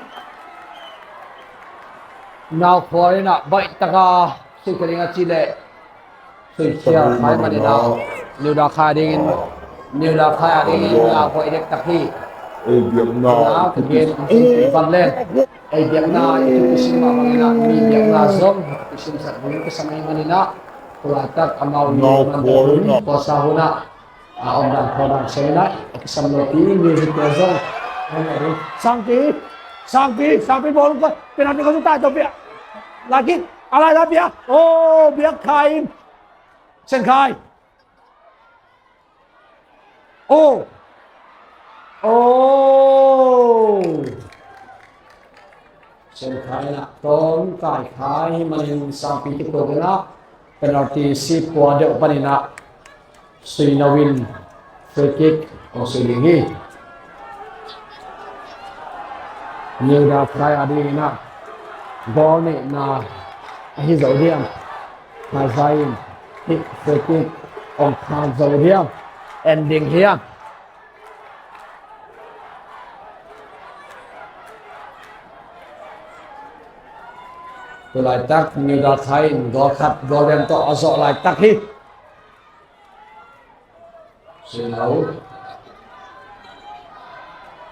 Nau Khuai in ah baih taka sui ka ding a cih leh Sui khia khai manin ah, New Dak Khai dingin, New Dak Khai dingin, Nau Khuai dektak hi. Ei biakna, na, ka gen, van len. Ei biakna, i kisim mah bangin ah, mi biakna zong kisim sak ding kisam ahih manin ah, tulaitak amau ni man ding, khuasa hun ah, a om dan khua dan sem in ah, a kisam lopi, music te zong. Sangpi, Sangpi, Sangpi bawl ko, penalty ko su tai to pia. Lagi, alai la pia. Oh, biak khai in. Sen Khai. Oh. Oh. Sen Khai na tawm kai khai manin Sangpi kituak in ah penalty sip kua deuh panin ah Sui no in free kick hong sui ding hi. New Dak Khai a dingin ah goal neihna ahi zo hiam? Khai zai in. Hih free kick ong khak zo hiam? En ding hiam? Tulaitak New Dalkhai in goal khat goal lian tawh a zawh laitak hi. Suino.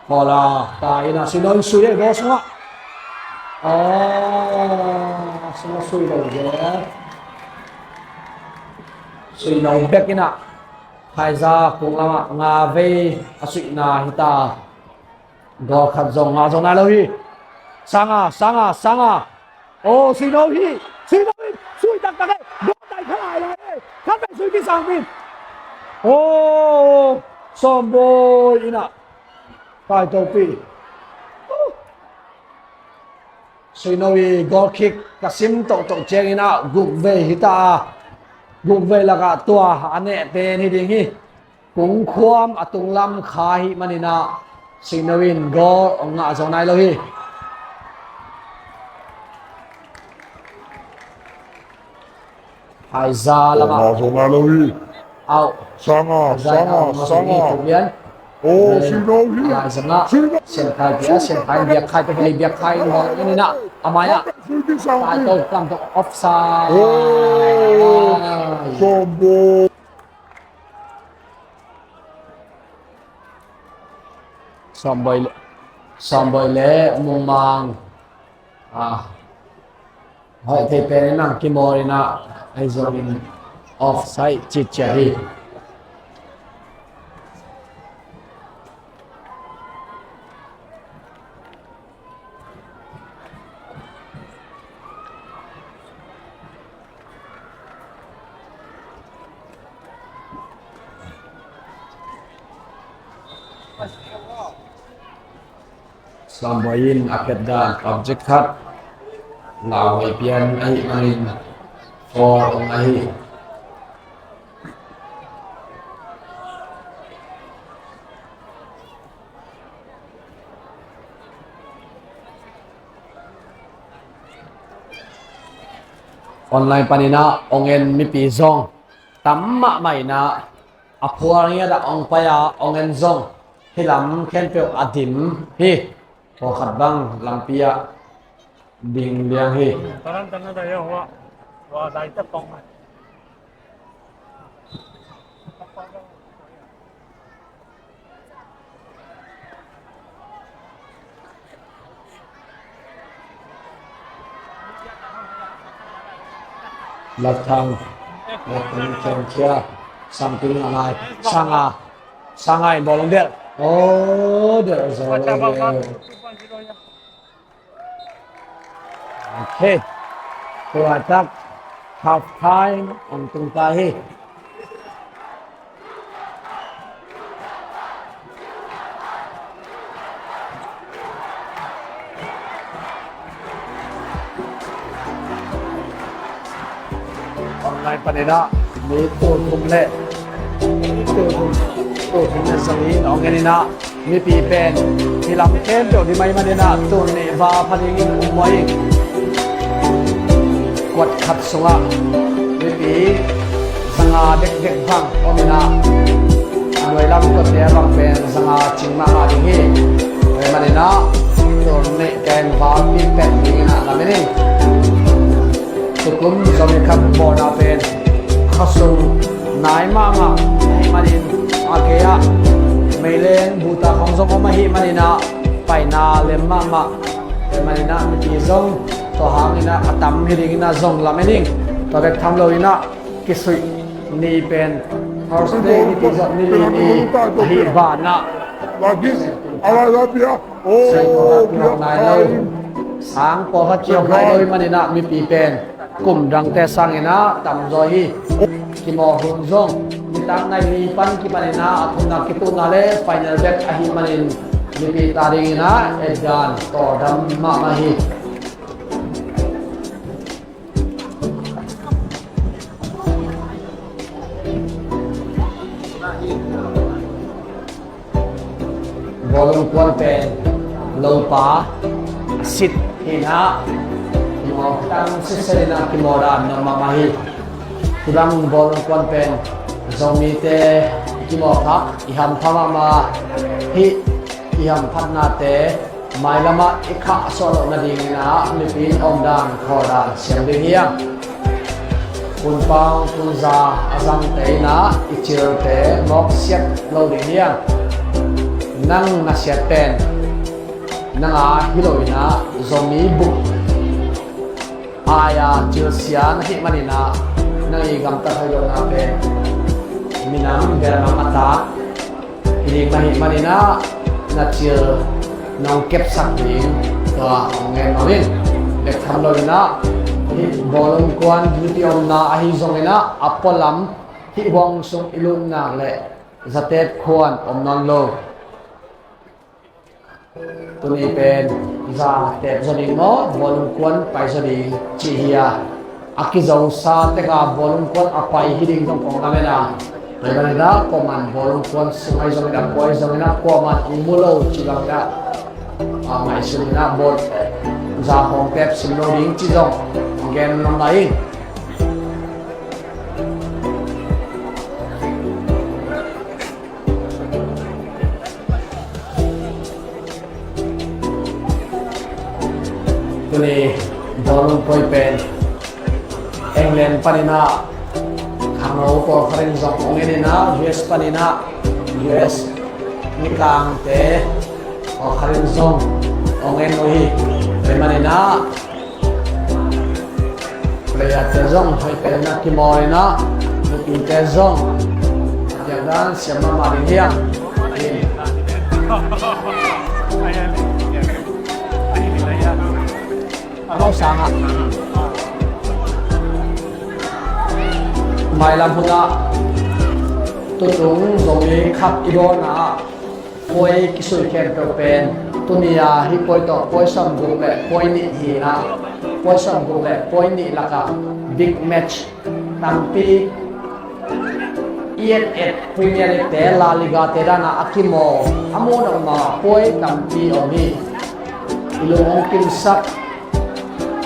Hola, ta ina Suino in sui e goal sungah. Oh, sungah sui lo je. Suino bek ina Phaiza kung lamah nga vei a suihna hita. Goal khat zong ngah zong nai lo hi. Sanga, Sanga, Sanga. Oh, Suino hi. Suino hi. Sui taktak e. Goal tai kha lai lai e. Khat vei sui kisang min. Oh, Sawmbawi ina tai topi. Suino i goal kick ka sim tohtoh ciangin ah guk vei hita a, guk vei lakah tua a neh pen hi ding hi. Kungkhuam a tunglam kha hi manin ah Suino in goal ong ngah zo nai lo hi. Phaiza lamah. Sanga, Sanga, Sanga. Oh, Suino hi. Phaiza ngah. Siankhai pia, Siankhai biakkhai pia, biakkhai in bawng in ah. A mai ah. Taito kam to offside. Sawmbawi. Sawmbawi le, Sawmbawi le Mungmang. Ah. Hoih thei pen in ang kimawl in ah, ahi zongin offside citciat hi. Sawmbawi in a phet dan object khat lauhuai pian ahih manin foul ong ahi. Online panin ah ong en mipi zong tam mahmah in ah, a phual ngiat ah ong pai a ong en zong hih lam khempeuh a dim hi. Pawlkhat bang lampi ah ding liang hi. Lathang, Lathang Changchia, Samting Angai, Sanga, Sanga in bawlung del. Oh, del zo lo. Okay. Tua tak half time ong tung ta hi. Online panin ah mi tul thum le tul thum, tul thum le zangin ong en in ah, mipi pen hih lam khempeuh dim ahih manin ah tul nih val pha dingin um mawk ing. Kuat khat sungah mipi zanga dekdek bang om in ah, a nuai lam kuatte bang pen zanga cing mahmah ding hi. Tua ahih manin ah tul nih pen valpi pen dingin ah lamen ing. Tukum Zomi Cup bawlna pen khasung nai mahmah ahih manin, a kei ah meileng buta khong zong om ahih manin ah paina lem mahmah. Tua ahih manin ah mipi zong tua hangin ah a tam hi dingin ah zong lamen ing. Tua bek tham loin ah kisuih ni pen Thursday nipi zong ni li ni ahih banah Sang pawlkhat kiawk nai lo. Sang pawlkhat kiawk nai lo ahih manin ah mipi pen kum dangte sangin ah tamzaw hi. Kimawl hun zong nitak nai li pan kipanin ah a thumna kituhna le final bek ahih manin mipi ta dingin ah etdan tawldam mahmah hi. Bawlung kuan pen lopa a sit hi in ah, kimawl tang sitset in ah kimawl dan nuam mahmah hi. Cidam bawlung kuan pen Zomite i kimawh khak, i hampha mahmah, hih i hamphatnate mailamah i khahsuah loh nadingin ah mipi in omdan khawldan siam ding hi hang. Punpang punza a zangte in ah i cilte mawksiat lo ding hi hang. Nang na siat pen nang a hi lo in ah Zomi buk ai-a cilsia na hih manin ah nang i gamtat hoih lohna pen minam belmang a tak hi ding na hih manin ah na cil nong kepsak ding tua hong gen nuam ing. Bek tham lo in ah hih bawlung kuan duty omna ahi zongin ah a pualam hih huang sung i lut nak leh zatep khuan om nawn lo. Tuni pen zatep zaw ding maw, bawlung kuan pai zaw ding cih hi a, a kizosa teka bawlung kuan a pai hi ding zong kong lamen a. Tua hi bangin ah kuaman bawlung kuan sung ahi zongin ah, kua ahi zongin ah kuaman hong mu lo cih bangin ah, a, ngaihsun in ah bawl, za hong tep sim lo ding cih zong hong gen nuam lai ing. Tuni bawlung kuan pen England panin ah khangno pawlkhat in zong hong en in ah, U S panin ah, U S Midangte pawlkhat in zong hong en uh hi. Tua hi manin ah playerte zong hoih pen na kimawl in ah, nupite zong a diakdan siam mahmah ding hi hang. A mau sangah mailam hunah tutung Zomi Cup i bawlna ah puai kisui khempeuh pen tuni a hih puai tawh puai sawmguk le puai nih hi-in ah, puai sawmguk le puai nih lakah big match tampi, E F L, Premier League te, La Liga te danah a kimawl a muh nopna puai tampi om hi. I lung hong kimsak,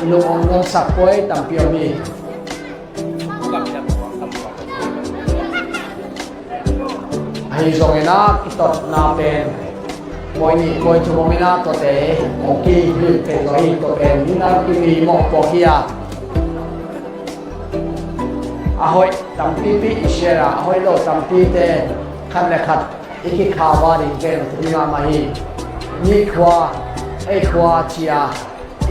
i lung hong nuamsak puai tampi om hi. Ahi zongin ah kitotna pen puai nih puai thum om in ah, tuate hong kihilh thei lo hi. Tua pen midang kimi mawhpuak hi a, a hoih tampipi i share a, a hoih lo tampite khat le khat i kikhau a ding pen thupi mahmah hi. Mi khua, ei khua ci-a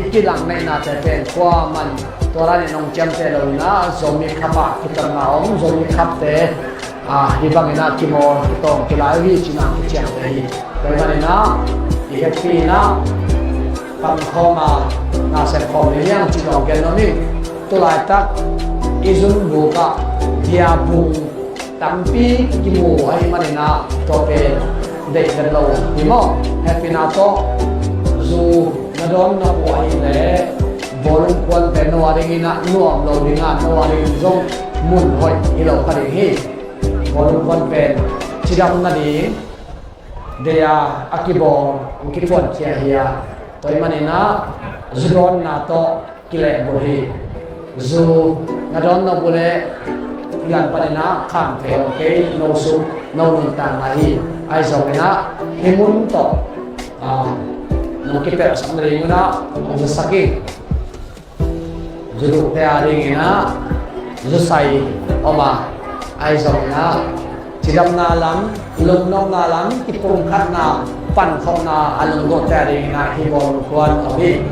i kilang neihnate pen kuaman tua danin hong ciamteh lo in ah, Zomi Cup ah kitotna om, Zomi Cup te, a, hih bangin ah kimawl, kitawng, kilai uh hi ci-in ah kiciamteh hi. Tua hi manin ah i hehpihna pankhawm a, na sepkhawm ding hi hang ci-in hong gen nuam ing. Tulaitak i zunbuk ah diabung tampi kimu ahih manin ah, tua pen deih vet lo hi maw? Hehpihna tawh zu na dawn nop uh ahih leh bawlung kuan pen no a dingin ah nuam lo ding a, no a dingin zong mun hoih hi lo kha ding hi. Bawlung kuan pen cidam nading deih a, a kibawl hong kiphuankhia hi a, tua hi manin ah zu dawnna tawh kilehbulh hi. Zu na dawn nop uh leh hih lam panin ah kham thei om kei, no sum no nuntakna hi. Ahi zongin ah hih mun tawh, ah, nong kipelhsak nading un ah hong zasak ing. Zu dukte a dingin ah zusai om a, ahi zongin ah cidamna lam, lungnopna lam, kipumkhatna, pankhopna a lunggulhte a dingin ah hih bawlung kuan om hi.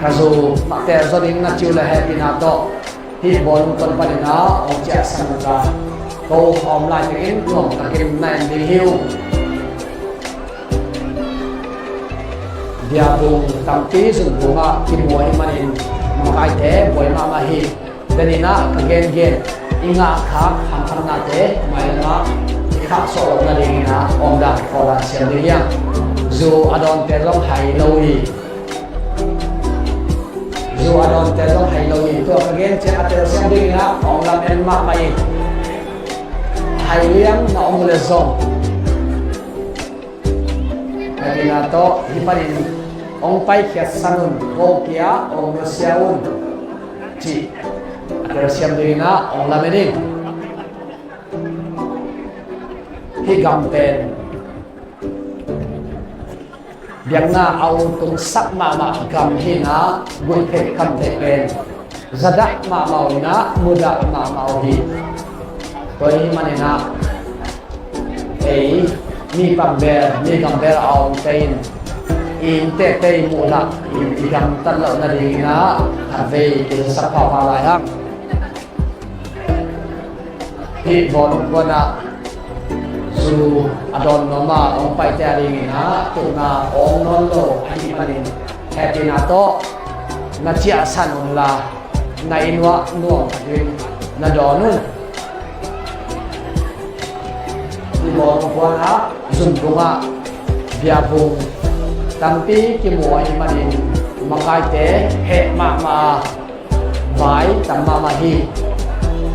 Ka zu mahtel zaw ding na ci uh leh hehpihna tawh hih bawlung kuan panin ah hong ciahsan un la, ko hawm lai tengin nuamtakin na en ding hi uh. Diabung tampi zunbung ah kimu ahih manin makaite buai mahmah hi. Tua hi-in ah ka gengen i ngahkhak hamphatnate mailamah i khahsuah loh nadingin ah omdan khawldan siam ding hi hang. Zu a dawnte zong hai lo hi. Zu a dawnte zong hai lo hi. Tua ka gen ciang a telsiam dingin ah hong lamen mahmah ing. Hai liang na om uh leh zong, hehpihna tawh hih panin hong paikhiatsan un, ko kia hong nusia un. cih a telsiam dingin ah hong lamen ing. Hih gam pen biakna a utungsak mahmah gam hi-in ah, guih theih kham theih pen zadah mahmah uh in ah, mudah mahmah uh hi. Tua ahih manin ah ei mi pang bel, mi gam bel a omte in i inntekte i muhlah, i gamtat loh nadingin ah khatvei kizasak pahpah lai hang. Hih bawlung kuan ah zu a dawn nuam a hong paite a dingin ah tukna a om nawn lo ahih manin, hehpihna tawh na ciahsan unla, na inn uah nuam takin na dawn un. Hih bawlung kuan ah zunbung ah biabung tampi kimu ahih manin, makaite heh mahmah a, vai tam mahmah hi.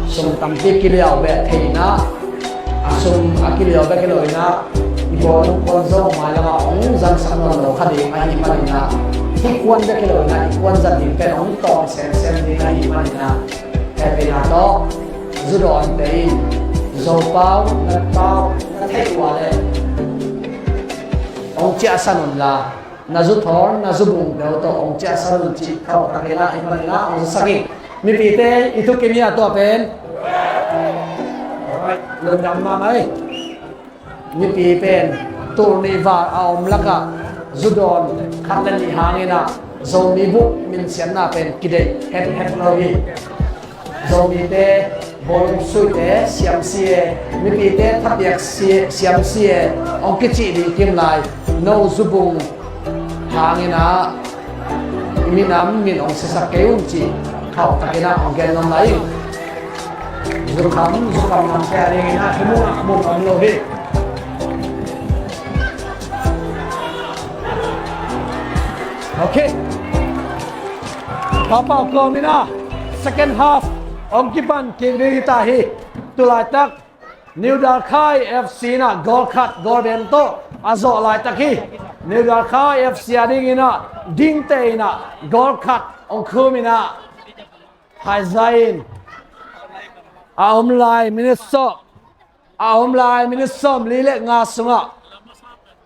Sum tampi kiliau beh thei-in ah, a sum a kiliau bek hi lo-in ah, i bawlung kuan zong mailam ah hong zangsak nawn lo kha ding ahih manin ah, hih kuan bek hi lo-in ah, i kuan zat ding pen hong tawm semsem ding ahih manin ah, hehpihna tawh zu dawnte in zopau, natpau na theih uh leh hong ciahsan unla, na zu thawl, na zu bung deuh tawh hong ciahsan un cih khauhtakin ah hih manin ah hong zasak ing. Mipite i thukim hi a, tua pen. Alright, lungdam mahmah ei. Mipi pen tul nih val a om lakah zu dawn khat le nih hangin ah Zomi bup minsiatna pen kideih hethet lo hi. Zomite bawlung suite siamsi e, mipite thapiak si-, siamsi e, hong kicih ding kim lai, no zu bung hangin ah i minam min hong siasak kei un cih khauhtakin ah hong gen nuam lai ing. Zukham, zukham namte a dingin ah hih mun ah mun om lo hi. Okay. Papa kawmin ah second half hong kipan kik ding hi ta hi. Tulaitak New Dalkhai F C in ah goal khat, goal bem tawh a zawh laitak hi. New Dalkhai F C a dingin ah dingte in ah goal khat hong khum in ah, haiza in a om lai minute sawm, a om lai minute sawmli le nga sungah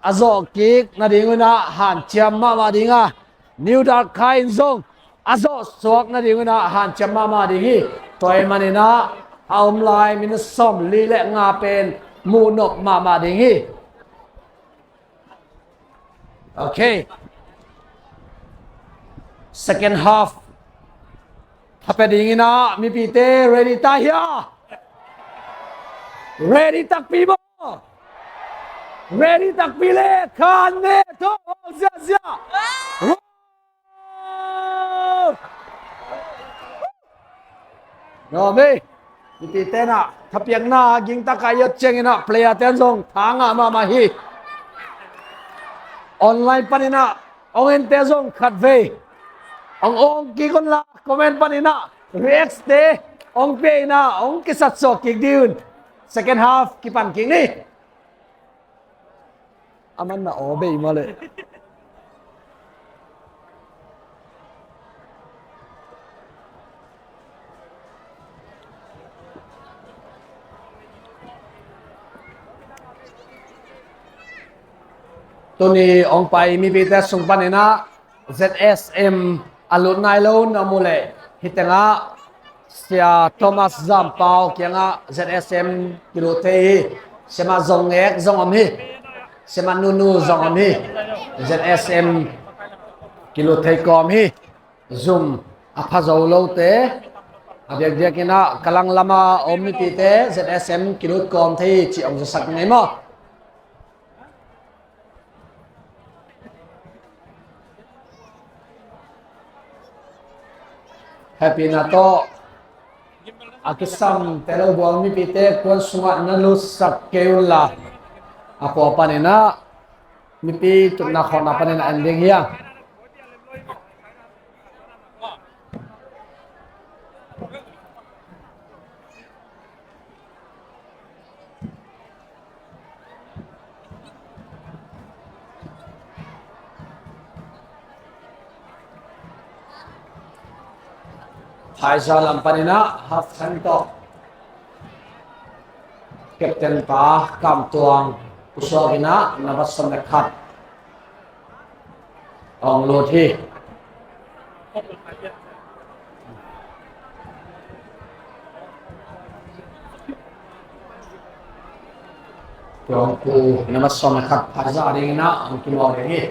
a zawh kik nading un ah hanciam mahmah ding a, New Dalkhai in zong a zawh suak nading un ah hanciam mahmah ding hi. Tua ahih manin ah a om lai minute sawmli le nga pen muhnop mahmah ding hi. Okay. Second half thapia dingin ah mipite ready ta hia? Ready takpi maw? Ready takpi le khan ne tho ziazia. Wow! Nuam ei. Mipite in ah thapiakna gingtaka i ot ciangin ah player ten zong tha ngah mahmah hi. Online panin ah hong ente zong khatvei hong awng kik unla, comment panin ah react te hong pia in ah hong kisatsuak kik dih un. Second half kipan kik ni. A man na aw bei mah leh. Tuni hong pai mipite sung panin ah Z S M a lut nai lo na mu leh, hih tengah Sia Thomas Zampau kiangah Z S M kilut thei hi. Siamah Zong Ngek zong om hi. Siamah Nunu zong om hi. Z S M kilut thei kawm hi. Zum a pha zo lote a diakdiakin ah Kalang lama om mipite Z S M kilut kawm thei hi cih hong zasak ngei maw? Hehpihna tawh a kisam te lo buang mipite kuan sungah na lutsak kei unla, a kua panin ah mipi tutna khawhna panin ah en ding hi hang. Phaiza lam panin ah half time tawh captain pa Kam Tuang pusuak in ah number sawm le khat hong lut hi. Tuang pu number sawm le khat Phaiza dingin ah hong kimawl ding hi.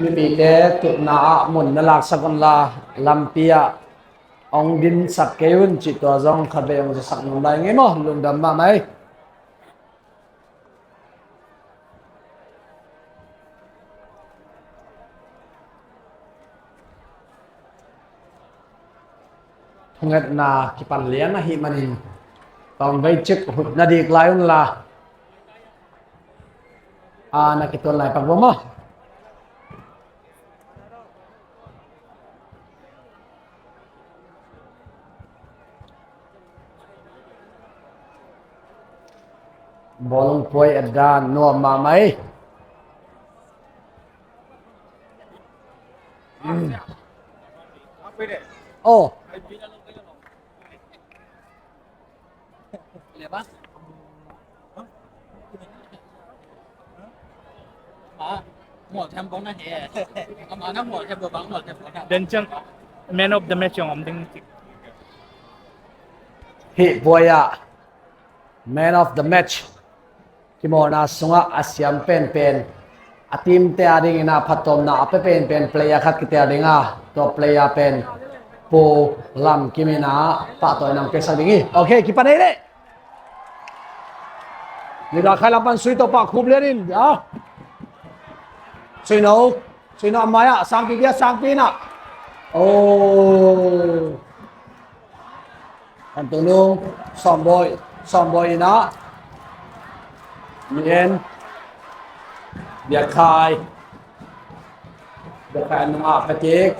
Mipite tutna ah mun na laksak unla, lampi ah hong dinsak kei un cih tua zong khatvei hong zasak nuam lai ing ei maw. Lungdam mahmah ei. Thungetna kipan lian ahih manin tawmvei cik hut na dik lai unla, a na kituan lai pak vo maw. Bawlung puai a dan nuam mahmah ei. Oh. Then ciang man of the match zong om ding. Hih puai ah man of the match kimawlna sungah a siam penpen, a team te a dingin a phattuamna a pia penpen player khat kitel ding a, tua player pen Pu Lam Kim in a pahtawina hong piaksak ding hi. Ok, kipan ei leh. Nidang khai lam pan Sui Topa khup lian in, ah. Sui No, Sui No a mai ah, Sangpi bia, Sangpi in ah. Oh. An tunung, Sawmbawi, Sawmbawi in ah. Ni en. Biakhai. Biakhai nung ah pia kik.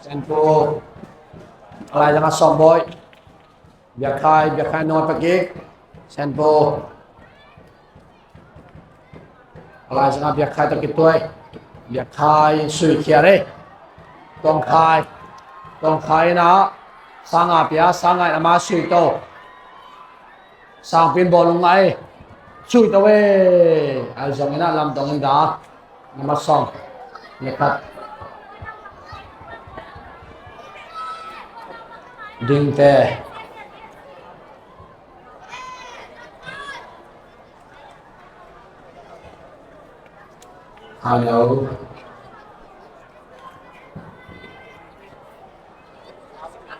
Senpu. A lai zang ah Sawmbawi. Biakhai, Biakhai nung ah pia kik. Senpu. A lai zang ah Biakhai tawh kituai. Biakhai sui khiat ei. Tuangkhai. Tuangkhai in ah Sanga pia, Sanga in ama sui to. Sangpi in bawlung ngah ei. Sui to ei. Ahi zongin ah lamdang in da. Number sawm le khat. Dingte. Hello.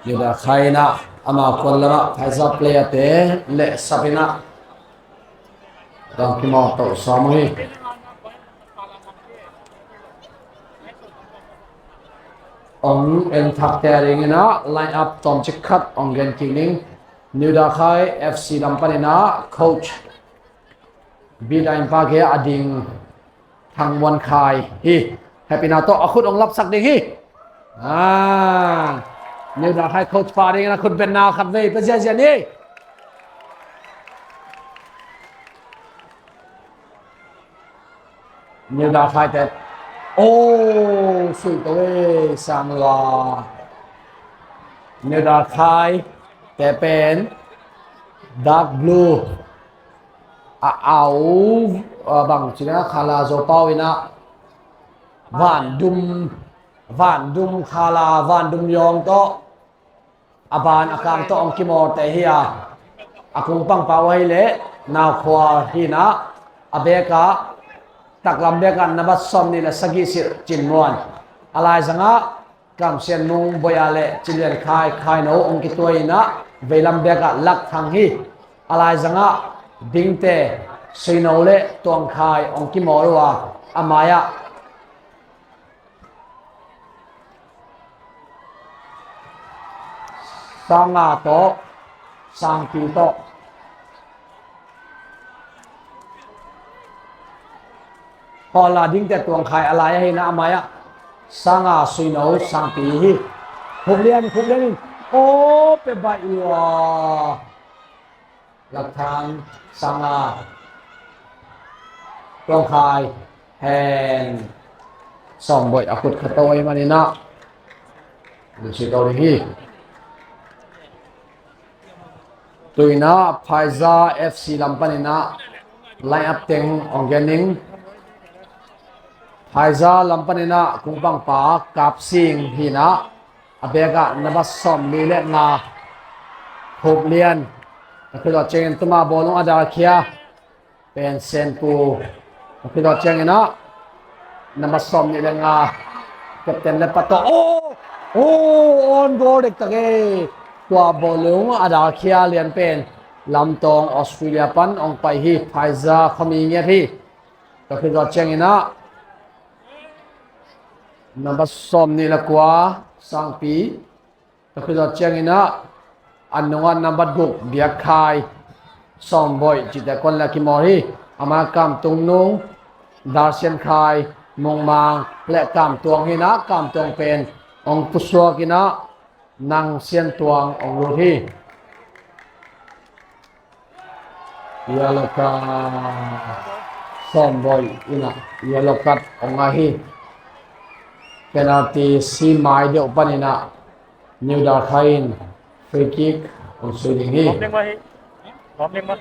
Nidang khai in ah, ama kuan lam ah Phaiza player te leh sap in ah dang kimawl to sawm uh hi. Hong en thakte a dingin ah line up tawmcik khat hong gen kik ning. Nidang khai F C lam panin ah coach Bida in pa ke a ding Thang Muan Khai hi. Hehpihna tawh a khut hong lapsak ding hi. Ah, Nidang khai coach pa dingin a khut betna khatvei pia ziahziah ni. Nidang khai te. Oh, sui to ei, sang lua. Nidang khai te pen dark blue. A au, a bang cina khala Zopau in ah vandum, vandum khala, vandum yawng tawh a ban a kang tawh hong kimawlte hi a, a kung pangpau ahi leh Naukhual hi in ah, a bek ah taklam bek ah number sawm nih le sagih Silh Cin Muan, a lai zang ah Kam Sian Mung Boya le Cilian Khai, Khai No hong kituai in ah veilam bek ah Lak Thang hi. A lai zang ah dingte Sui No le Tuang Khai hong kimawl uh a, a mai ah Sanga tawh Sangpi tawh. Hawla dingte Tuang Khai a lai ahi na, a mai-ah Sanga, Suino, Sangpi hi. Khup lian, khup lian in. Aw, pe baih lua. Lakthang, Sanga, Tuang Khai, Hen, Sawm Boih a khut kha to ahih manin ah, lungsi to ding hi. Tu-in ah Phaiza F C lam panin ah line up teng hong gen ning. Phaiza lam panin ah kungpangpa Kap Sing hi-in ah, a back ah number sawmli le nga, Khup Lian. A khutzawh ciangin tuma bawlung a dalkhia pen Senpu. A khutzawh ciangin ah number sawmnih le nga, captain le pato. Oh! Oh! On goal dektak e. Tua bawlung a dalkhia lian pen lamtawng Australia pan hong pai hi. Phaiza khuami ngiat hi. Tua khit zawh ciangin ah number sawmnih le kua, Sangpi. Tua khit zawh ciangin ah a nungah number guk, Biakkhai, Sawmboih cihte kuan le kimawl hi. Amah Kamtung Nung, Darsian Khai, Mungmang le Kamtuang hi-in ah, Kamtuang pen hong pusuak in ah, Nang Sian Tuang hong lut hi. Yellow card. Sawmboih in ah yellow card hong ngah hi. Penalty si mai deuh panin ah New Dalkhai in free kick hong sui ding hi. Lawm ding mah hi. Lawm ding mah.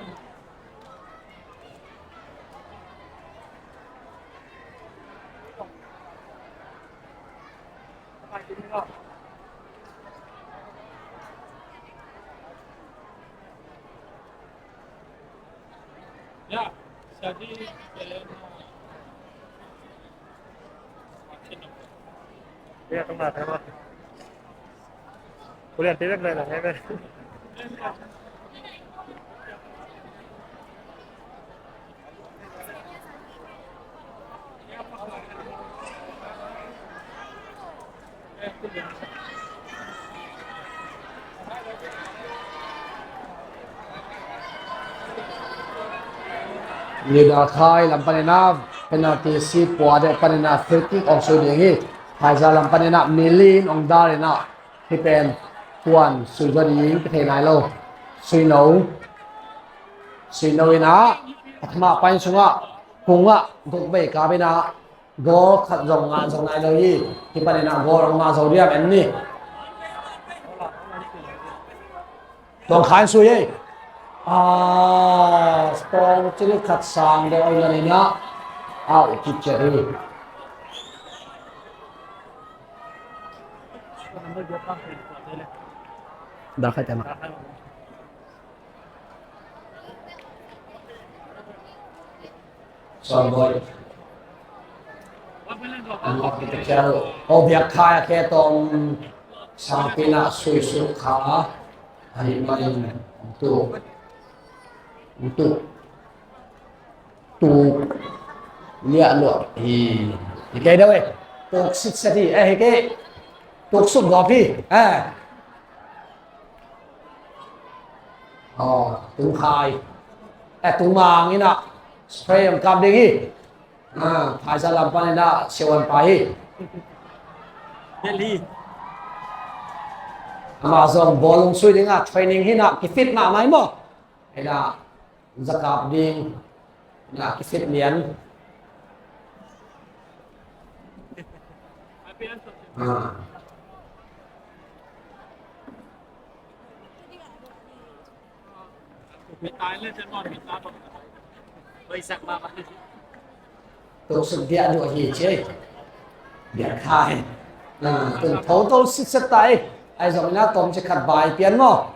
New Dalkhai lam panin ah penalty si pua deuh panin ah free kick hong sui ding hi. Phaiza lam panin ah mi li in hong dal in ah, hih pen kuan sui zaw ding ka thei nai lo. Suino. Suino in ah a thumah pai sungah kungah guk vei kap in ah goal khat zong ngah zo nai lo hi. Hih panin ah goal hong ngah zo diam en ni. Tuang Khai sui ei. Ah, Tuang Chili khat sang deuh a ih lan in ah out kik ciat hi. Dah khat ciat mah. Sawmboih. An lak kita ciang. Oh, Biakkhai a khe tawm Sangpi in ah sui suk kha. Ahih manin tuk. Tuk. Tuk liah luah hi. Hi kei deuh eh. Tuk sitset hi. Eh, hi kei. Tuk suk gawp hi. Eh. Aw, Tung Khai. Eh, Tung Mang in ah spray hong kap ding hi. Ah, Phaiza lam panin ah siavuan pa hi. Delhi. Amah zong bawlung sui ding ah training hi-in ah kifit mahmah hi maw. Hi-in ah zakap ding in ah kifit lian. Ah. Tuk suk diah duh hi ci. Biakkhai. Ah, tun tho to sitset ta ei. Ahi zongin ah tawmcik khat bai pian maw.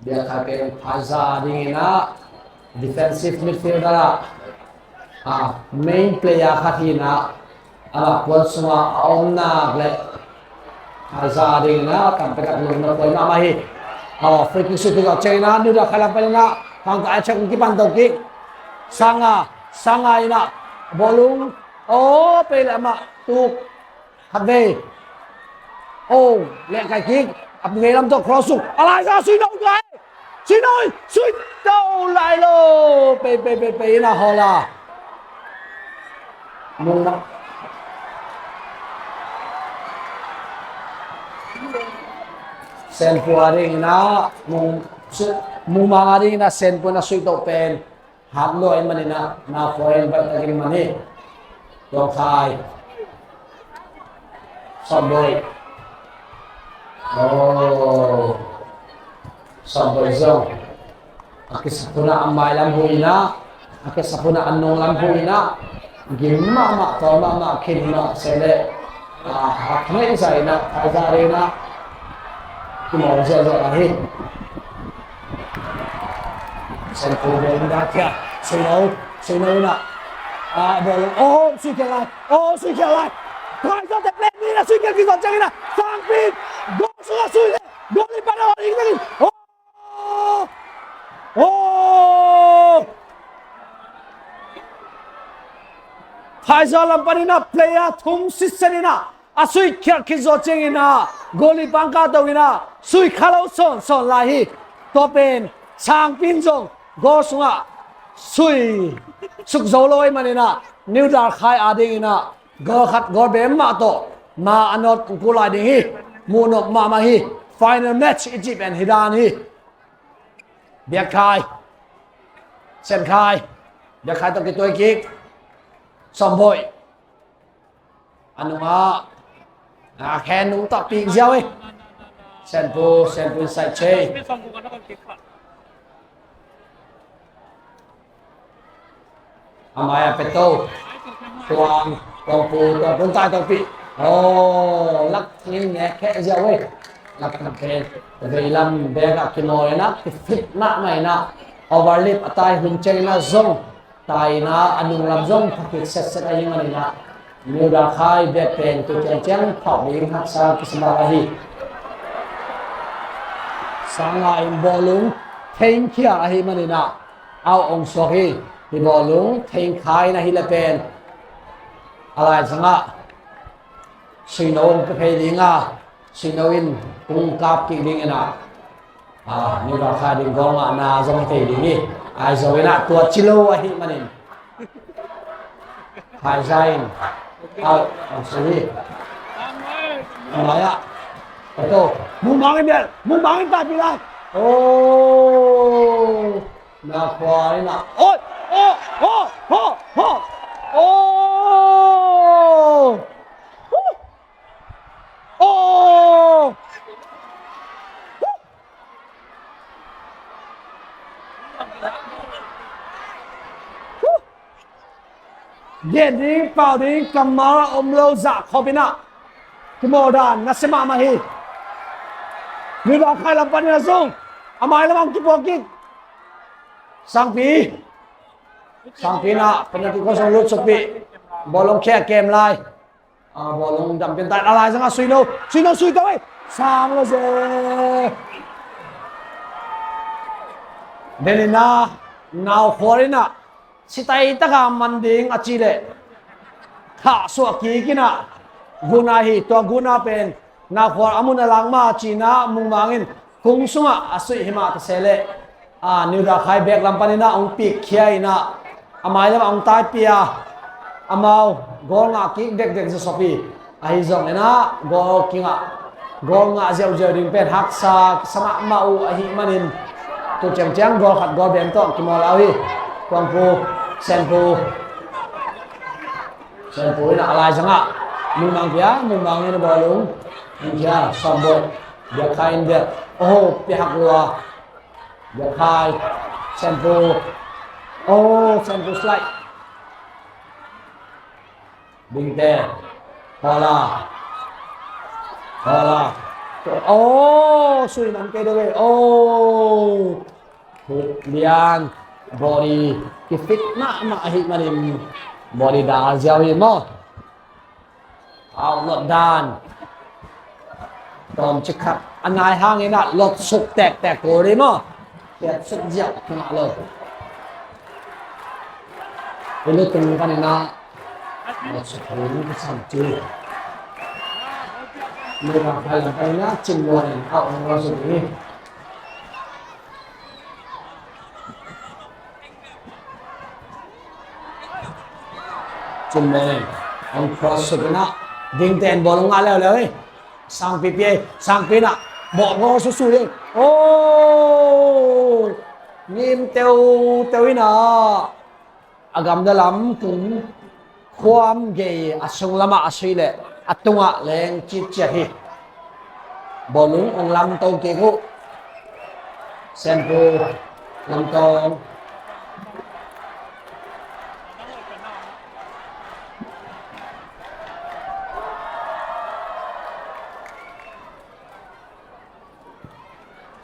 Biakkhai pen Phaiza dingin ah defensive midfielder ah, ah, main player khat hi-in ah, amah kuan sungah a om nak leh Phaiza dingin ah tam pek a lungna kuai mahmah hi. Aw, free kick sui kik zawh ciangin ah New Dalkhai lam panin ah khangto a check kipan to kik. Sanga, Sanga in ah bawlung, aw, pei leh amah tuk. Khat vei. O, lehkai kik. A vei lam tawh cross suk. A lai sa sui no kai. Sui no, sui to lai lo. Pei, pei, pei, pei, ina hola. Mung ma. Senpu a ding ina, mung, mung ma a ding ina, Senpu na sui to pen. Hat lo ai manina, na point bai takin mani. Tongkhai. Samboi. Oh. Samboi zong. A kisapuna a mailam huina. A kisapuna a nunglam huina. Gim mahmah, tawm mahmah, khin mahmah, sele. A, a khamai zaina, a zarina. Kimawng ziahziah ahi. Senpu bawlung dah khia. Sui no, sui no na. A, bawlung. Oh, sui khia lai. Oh, sui khia lai. Thai zo te play ni na sui khia kizawh ciangin na. Sangpi. Gol sungah sui le. Gol i pan a ring ring. Oh. Oh. Phaizal lam panin a player thum sitset in a, a sui khialh khit zawh ciangin a, goalie pangkah to in a, sui kha lo sawnsawn lai hi. Tua pen Sangpi in zong goal sungah sui suk zo lo ahih manin a, New Dalkhai a dingin a, goal khat goal bem mah tawh ma a nawt kul lai ding hi. Muhnop mahmah hi. Final match i cih pen hi dan hi. Biakkhai. Senkhai. Biakkhai tawh kituai kik. Sawmbawi. A nungah a khen nung tawh pik ziau hi. Senpu, Senpu in side change. A mai a pet to. Tuang, Tuangpu, Tuangpu in tai tawh pih. Oh, Lak Thang in nek kheh ziau hi. Lak Thang pen veilam bek ah kimawl in a, kifit mahmah in a, overlap a tai hun ciang in a zong tai in a, a nunglam zong pha kik setset ahih manin a, New Dalkhai bek pen tu ciangciang phauh ding haksa kisa mah ahi. Sanga in bawlung thengkhia ahih manin a, out ong suak hi. Hi bawlung thengkhia in ahih leh pen a laizangah Suino ong pia phei ding a, Suino in ong kap kik ding in a, a, New Dalkhai ding goal ngahna zong hi thei ding hi. Ahi zongin a, tua ci lo ahih manin Phaizal in out ong suak hi. A mai ah, Pato, Mumang in bel, Mumang in tai pih lai. Oh. Na khua in a. Oi! Oh! Oh! Oh! Oh! Oh! Oh! Gen ding, pau ding, kammal a om lo zah khop in a, kimawl dan nasia mahmah hi. New Dalkhai lam panin a zong, a mai lamah kipuak kik. Sangpi. Sangpi in a, penalty khua sung lut sukpih. Bawlung khia kem lai. A, bawlung dam pian tai, a laizangah Suino, Suino sui to hi. Sang lo ze. Den in a, Naukhual in a, sitai taka man ding a cih leh, thah suah kik in a, guna hi, tua guna pen Naukhual a mun a lang mah ci in a, Mungmang in kung sungah a suih hi mah ta se leh, a, New Dalkhai bek lam panin a ong pikkhia in a, a mai lamah ong taipih a, amau goal ngah kik dekdek zawsop hi. Ahi zongin a, goal kingah, goal ngah ziauziau ding pen haksa kisa mahmah uh ahih manin, tu ciangciang goal khat goal bem tawh kimawl uh hi. Tuangpu, Senpu. Senpu in a, a laizangah Mungmang pia, Mungmang in a bawlung. In pia, Sawmbawi. Biakkhai in biak. Oh, pia hak lua. Biakkhai. Senpu. Oh, Senpu slide. Bingte. Hola. Hola. Oh, sui nam kei deuh e. Oh. Lian. Body. Kifit mahmah ahih manin. Body dal ziau hi maw. Au, lot dan. Tawmcik khat a nai hangin a lot suk tektek kul ding maw. Piat suk ziau kingah lo. I lutung panin a lot suk kul ding kisam ci. Mega Khai lam panin ah Cin Muan in a ong lo suk hi. Cin Muan in ong cross suk in ah, Dingte in bawlung ngah leuleu hi. Sangpi pi ei, Sangpi in ah bawlung susu hi. Oh! Ngim teuteu in ah a gamdang lam tung khuam gei a sung lamah a sui leh a tungah leng citciat hi. Bawlung ong lamto kik uh. Senpu lamto.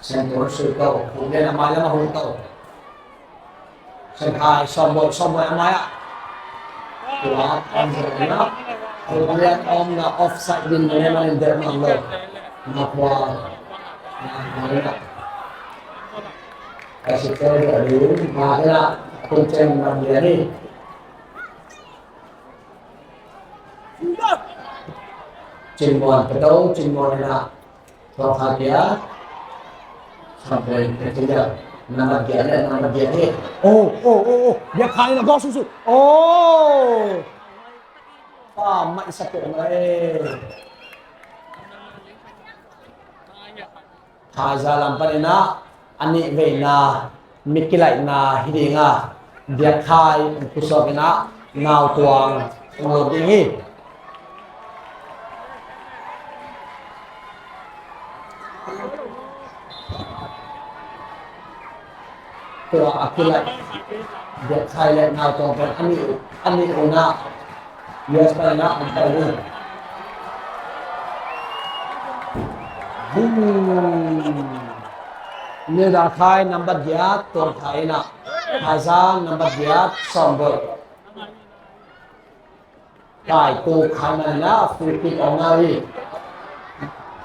Senpu sui to, Phung Lian a mai lam a hong to. Sen Khai, Sawm Bawi, Sawm Bawi a mai ah. Tua om na, Phung Lian om na offside din mene manin der man lo. Na kua. Na kua. Ka si ko dia lu, ma kena, kun ceng man dia ni. Cin Muan, Peto, Cin Muan na. Tua kha kia. Sampai ketiga. Nambat dia le, nambat dia ni. Oh, oh, oh, oh. Dia kha ina gol susu. Oh. Pa mai sa pe mai. Phaiza lam panin ah a nih veina mi kilaihna hi ding a, Biakkhai in pusuak in ah Nautuang hong lut ding hi. Tua a kilaih Biakkhai le Nautuang pen a nih, a nih un ah U S panin ah an pai ding. Bum. New Dal Khai nambat giat Tuang Khai in ah, Phaiza nambat giat Sawm Bawi. Kai tu khai man in ah free kick ong ngah hi.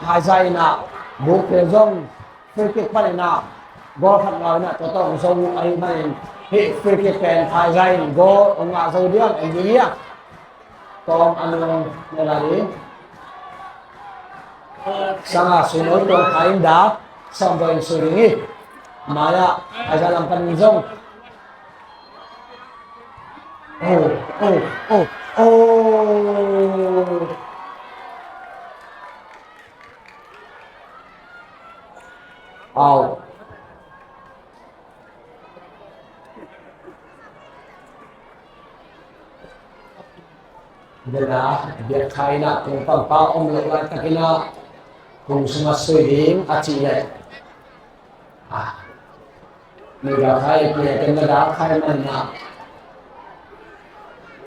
Phaiza in ah buk pe zong free kick pan in ah goal khat ngah in ah tua tawh ong zo ahi manin hih free kick pen Phaiza in goal ong ngah zo diam en ding hi a. Tawm a nung mela ding. Sanga sui lo Tuang Khai in dak, Sawm Bawi in sui ding hi. Mai ah Phaiza lam panin zong. Oh, oh, oh, oh. Au. Bela, Biakkhai in ah kong pangpa om lo laitakin ah kong sungah sui ding a cih leh. Ah. Mega Khai, Pia Ken na Dal Khai man na.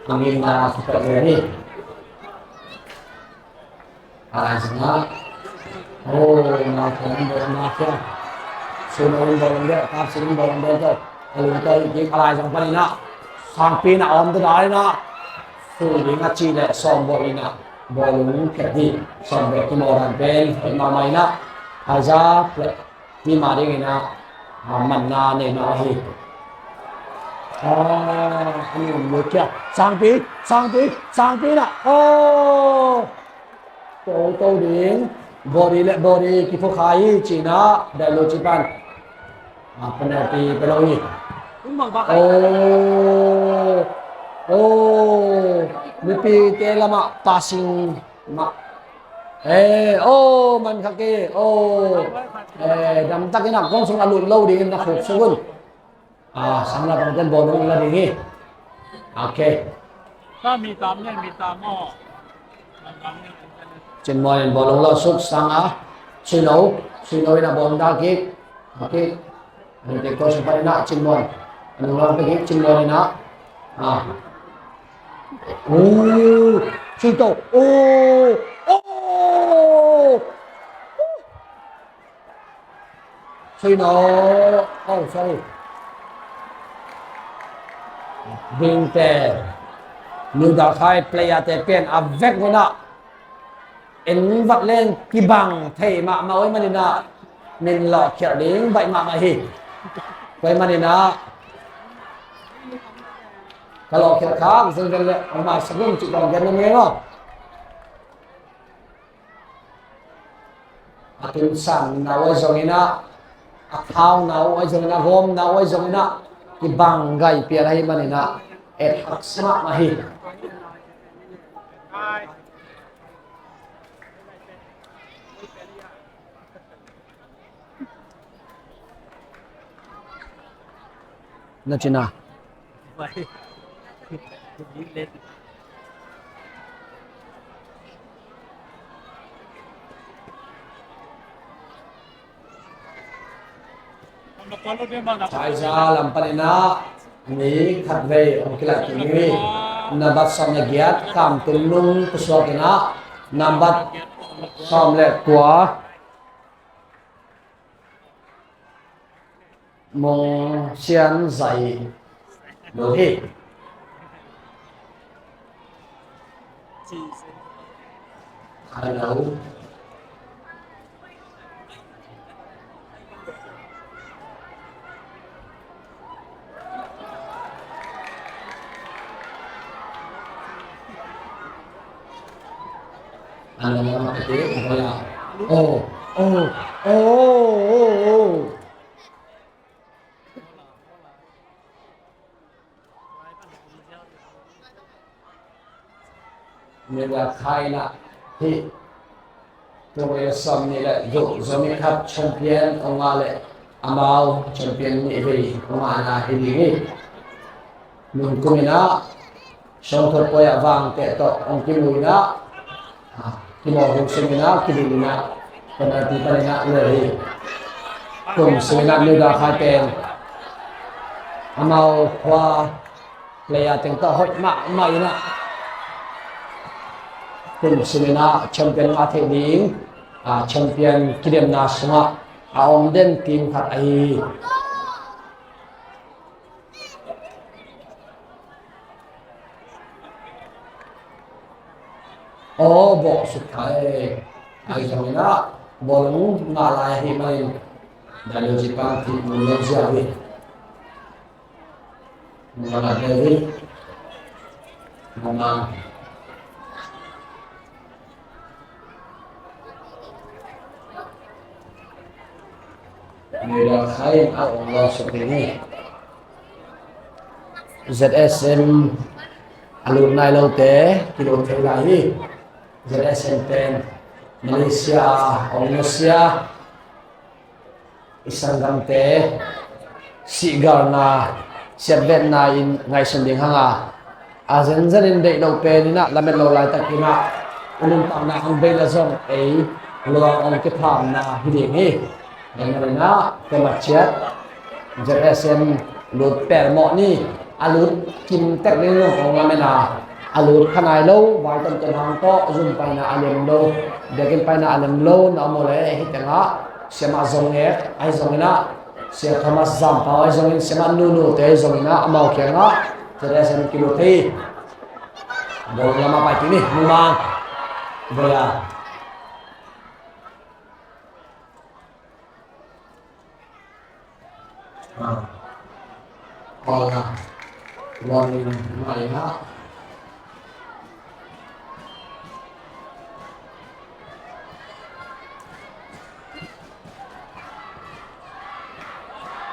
Angin na kipat ni. Alai zong a. Oh, na kian bo na kian. Sun ong bo de, kap sun bo de to. Alung to ki alai zong pan na. Sangpi na om to dai na. Sun ding a ci le Sawm Bawi na. Bawlung kiat di. Sawm Bawi ki mo dan pen. Hei ma mai na. Phaiza. Mima dingin ah, ah, manna nei mah hi. Ah, a ni om lo kia. Sangpi, Sangpi, Sangpi na. Oh! To, to ding. Body le body kiphukha hi cih na, dai lo ci pan. Ah, penalty pe lo hi. Oh! Oh! Mipite lamah passing mah. Eh, oh, man kha kei, oh. Eh, damtakin a kong sung a lut lo dingin na khuk sung un. Ah, sang na bang ten bawlung la ding hi. Okay. Ka mi tam ne, mi tam aw. Cin Muan in bawlung lo suk sang a. Sui lo, sui lo in a bawlung dal kik. Okay. Ante ko sempat ina Cin Muan. Anu lang pergi Cin Muan ina. Ah. Oh, sui to. Oh, oh. Sui no. Oh, sorry. Dingte. New Dalkhai player te pen a vek ngona. En vat leng kibang thei mahmah oi maninah min lawhkhialh ding baih mahmah hi. Tua ih maninah ka lawhkhialh khak zenzen leh amah sagun cih tawng gen na ngei maw? A tunsan na uh ahi zongin ah, a thau na uh ahi zongin ah, gawm na uh ahi zongin ah, kibang gai pian ahi manin ah, et haksa mahmah hi. Na cina. Thaiza lam panin ah mi khatvei hong kilak kik ni. Nambat sawm le giat Kam Tum Nung pusuak in ah, nambat sawm le kua Mung Sian Zai lo hi. Hello. Hello. Oh, oh, oh, oh, oh. Media khaina hi. Tung le sawm nih le guk Zomi Cup champion hong ngah le amau champion nih vei hong ngahna hi ding hi. Nung kum in ah Sawngthot puai ah Vangteh tawh hong kimu in ah, ah, kimawh hong sung in ah, kidim in ah, penalty pan in ah lel hi. Kum sung in ah New Dakhai pen amau khua player teng tawh hoih mahmah in ah, kum sung in ah champion ngah theih ding, ah, champion kidemna sungah a om den team khat ahi hi. Aw, bawh suk thai. Ahi zongin ah bawlung ngah lai ahih manin Daniel Zipan thih mun len ziau hi. Mama David. Mama. Media khain a ong lo suk ding hi. Z S M a lut nai lote kilut thei lai hi. Z S M pen Malaysia a ong nusia i sanggamte sihgalna siatvetna in ngaihsun ding hanga, a zenzen in deih lo pen in ah lamet lo laitakin ah a nuntakna hong bei le zong ei luang hong kiphamna hi ding hi. Tua manin ah tua ma ciat Z S M lut pelmawh ni. A lut kim tek ding zong kong lamen a, a lut kha nai lo vai tonton hang tawh zum paina a lem lo, biakinn paina a lem lo na om uh leh hih tengah siamah zong ngek ahi zongin ah, Sia Thomas Zampau ahi zongin, Siamah Nunu te ahi zongin ah, amau kiangah Z S M kilut hi. Bawlung lamah pai kik ni, Mumang. Voi a. Ah. Aw la. Warning mai ha.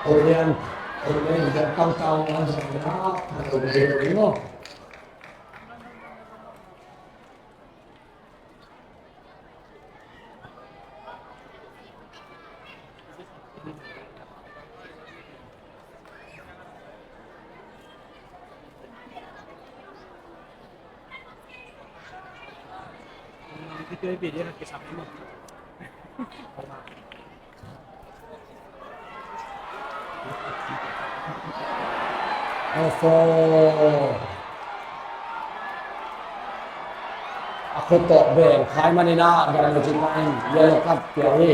Amen. Amen. Jangan tahu-tahu orang sana. Kalau dia dengar. Oho. A khut tawh beng khai manin ah, Daniel Zipan in yellow card piak hi.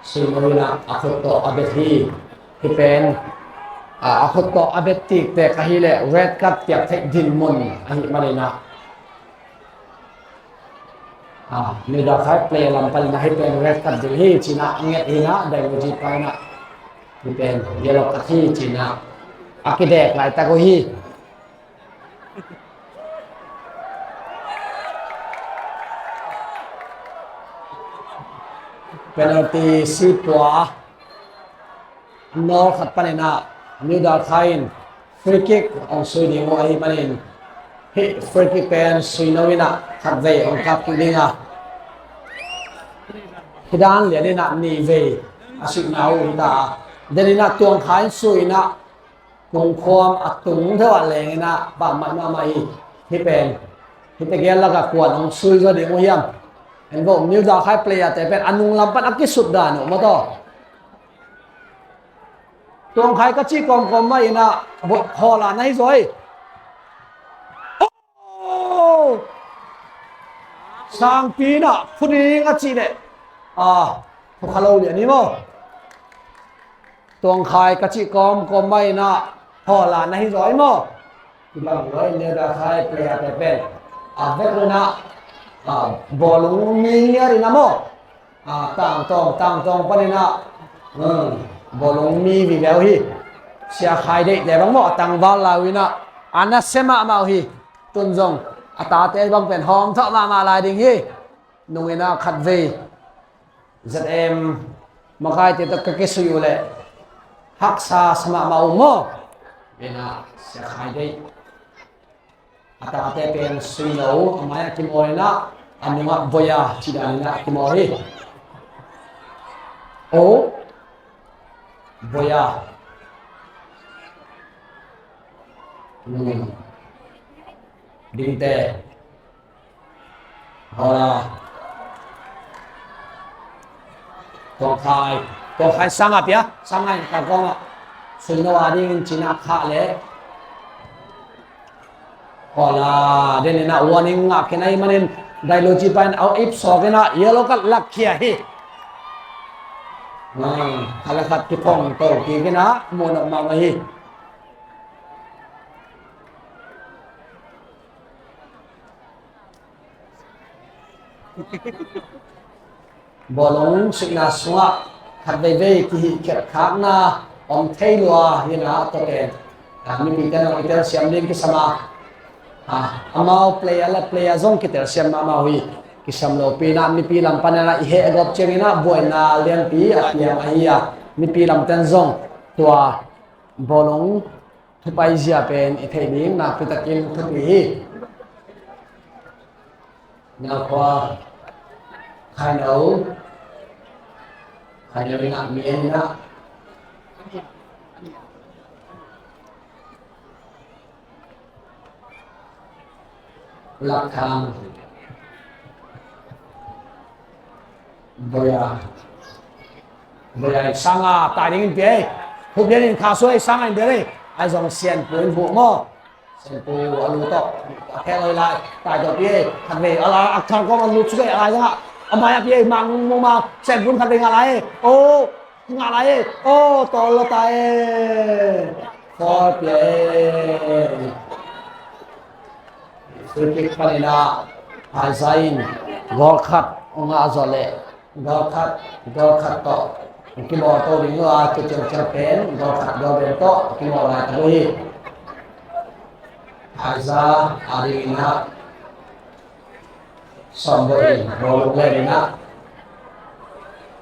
Sui lo in ah, a khut tawh a bet hi. Hih pen, a, a khut tawh a bet tiktek ahih leh red card piak theih dinmun ahih manin ah. Ah, New Dakhai player lam panin ah hih pen red card ding hi ci-in ah nget hi-in ah, Daniel Zipan in ah hih pen yellow card hi ci-in ah a kidek laitak uh hi. Penalty sipua, nawl khat panin ah New Dalkhai in free kick hong sui ding uh ahih manin, hih free kick pen sui no in ah khatvei hong kap kik ding a, hih dan lian in ah nihvei a suihna uh hi ta a, den in ah Tuang Khai in sui in ah, kungkhuam a tung deuh ah leng in ah bang mai mahmah hi. Hih pen, hih tegel lakah kuan hong sui zaw ding uh hiam? En vo, New Dalkhai player te pen a nunglam pan a kisut dan uh maw taw. Tuang Khai ka cih kawmkawm mah in ah, hawl a na hi zaw hi. Oh! Sangpi in ah phu ding a cih leh, a, phu kha lo lian hi maw. Tuang Khai ka cih kawmkawm mah in ah, hawl a na hi zaw hi maw. Kibang lua in New Dalkhai player te pen a vek in ah, a, bawlung mi ngiat in ah maw, a, tangtawng tangtawng panin ah, um, bawlung mi vive uh hi. Sia Khai Deih te bang maw, a tangval lai uh in ah, a nasia mahmah uh hi. Tun zong a tate bang pen hawmthawh mahmah lai ding hi. Nung in ah khatvei Z M makaite tawh ka kisui uh leh haksa sa mahmah uh maw. In ah Sia Khai Deih, a tate pen sui lo, a mai-ah kimawl in ah, a nungah Boya cih dan in ah kimawl hi. Oh, Boya. Hmm. Dingte. Hawl a. Tuang Khai. Tuang Khai sang a pia. Sang a in ka kawng ah, sui no a dingin ci in ah khah leh. Hawl a, den in ah warning ngah khin ahih manin, Dailuchipa in a ip sawk in ah yellow card lak khia hi. Hmm, khat le khat kiphong to kik in ah, muh nop mahmah hi. Bawlung suihna sungah khat veivei kihih khialh khakna om thei lua hi in ah, tua pen, a, mipite in ah i telsiam ding kisam a, a, amau player le player zong kitelsiam mahmah uh hi. Kisam lopi in ah mipi lam panin ah i hehgawp ciangin ah buaina lianpi a piang ahi a, mipi lamten zong tua bawlung thupai zia pen i theih ding nakpi takin thupi hi. Nakhua, Khaino, Khaino in ah mi en in ah, Lakthang. Boya. Boya in sang a tai dingin pia ei. Hup lian in kha suai, sang a in bia ei. Ai zong Sianpu in huh maw. Sianpu a lu tawh a khel lai lai. Tai tawh pia ei. Khat vei a la a khang kawm a lu suk ei a lai zang a. A mai a pia ei, mang mung mang. Sianpu in khat vei ngah lai ei. Oh, ngah lai ei. Oh, tawl lo ta ei. Foul pia ei. Free kick panin ah Haiza in goal khat ngah zawh leh, goal khat, goal khat tawh kimawl to ding uh a, tu ciangciang pen goal khat goal pen tawh kimawl lai ta uh hi. Haiza a dingin ah Sawmbawi in bawlung leh in ah,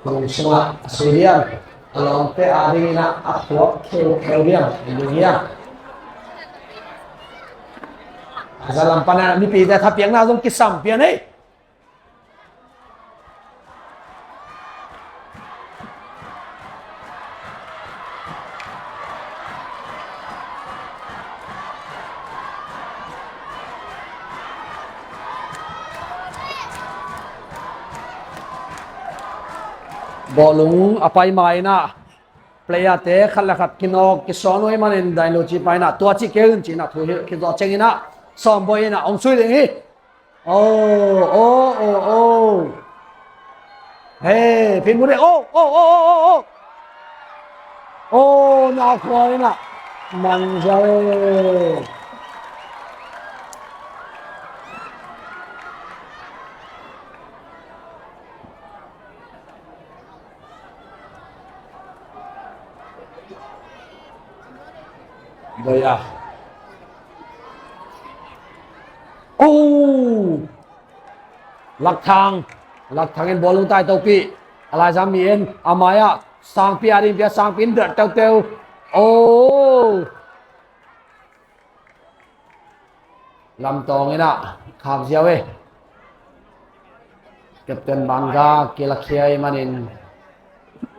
kung sungah a sui diam, a lawmte a dingin ah a phuak kheukheu diam, a ding diam. A zalam pan ah mipite thapiakna zong kisam pian ei. Bawlung a pai ma in ah, player te khat le khat kinawk kisawn uh ahih manin Dailuchipa in ah tua ci kei un ci in ah thu hilh khit zawh ciangin ah Sawmbawi in ah hong sui ding hi. Oh, oh, oh, oh. Hey, phin mu deh. Oh, oh, oh, oh, oh, oh. Oh, Nakhua in ah man zaw ei. Boya. Oh! Lakthang. Lakthang in bawlung tai topih. A laizang mi in a mai-ah Sangpi a ding pia, Sangpi in delh teuteu. Oh! Lamtawng inah khak ziau hi. Captain Banga kilakhia ahih manin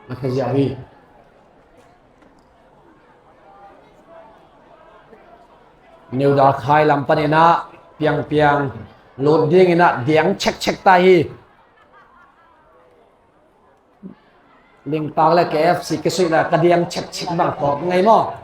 a khia ziau hi. New Dalkhai lam paninah Piangpiang lut dinginah diang chekchek ta hi. Lingpak le K F C kisuih la ka diang chekchek bang khawk ngei maw?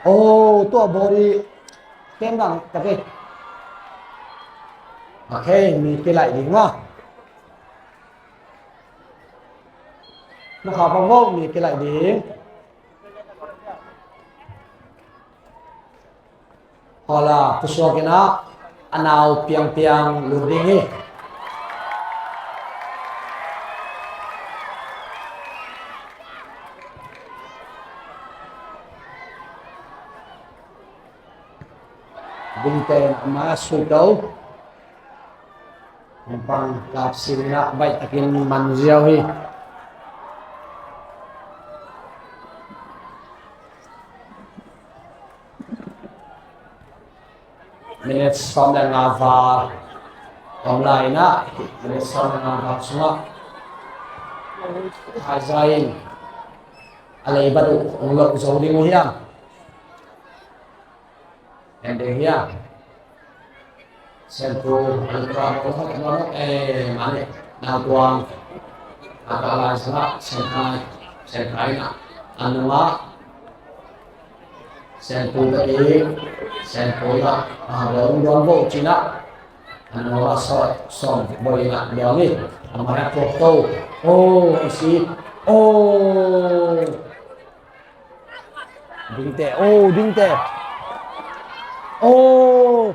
Oh, tua body kem dang tak e. Okay, mi kilaih ding maw? Na kha bang vo, mi kilaih ding. Hola, pusuak inah a nau Piangpiang lut ding hi. Dingte in a mai-ah sui to. Hong pang kap sin inah baih takin man ziau hi. Minute sawm le nga val om lai inah, minute sawm le nga val sungah Thaizai in a leibat uh hong loh zo ding uh hiam? En ding hiam? Senpu, Senpu, eh, mane, Nautuang, Nautuang lai sangah, Senkai, Senkai na, a nungah, Senpu bek i, Senpu na, a, Lawng Duan Bo cina, a nungah Sawt Sawm Boi na, Lawng i, a mai a puak to, oh, i si, oh. Dingte, oh, dingte. Oh.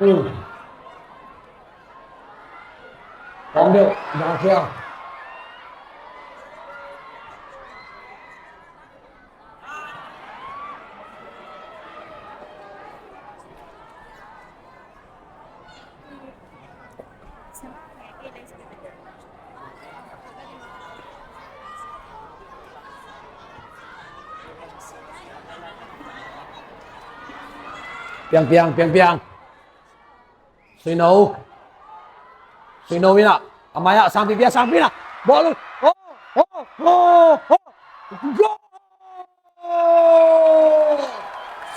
Hmm. Kong deuh, dang khiau. Piang, piang, piang, piang. Suino. Suino ina. A mai-ah Sangpi pia, Sangpi na. Bawlung. Oh, oh, oh, oh. Goal!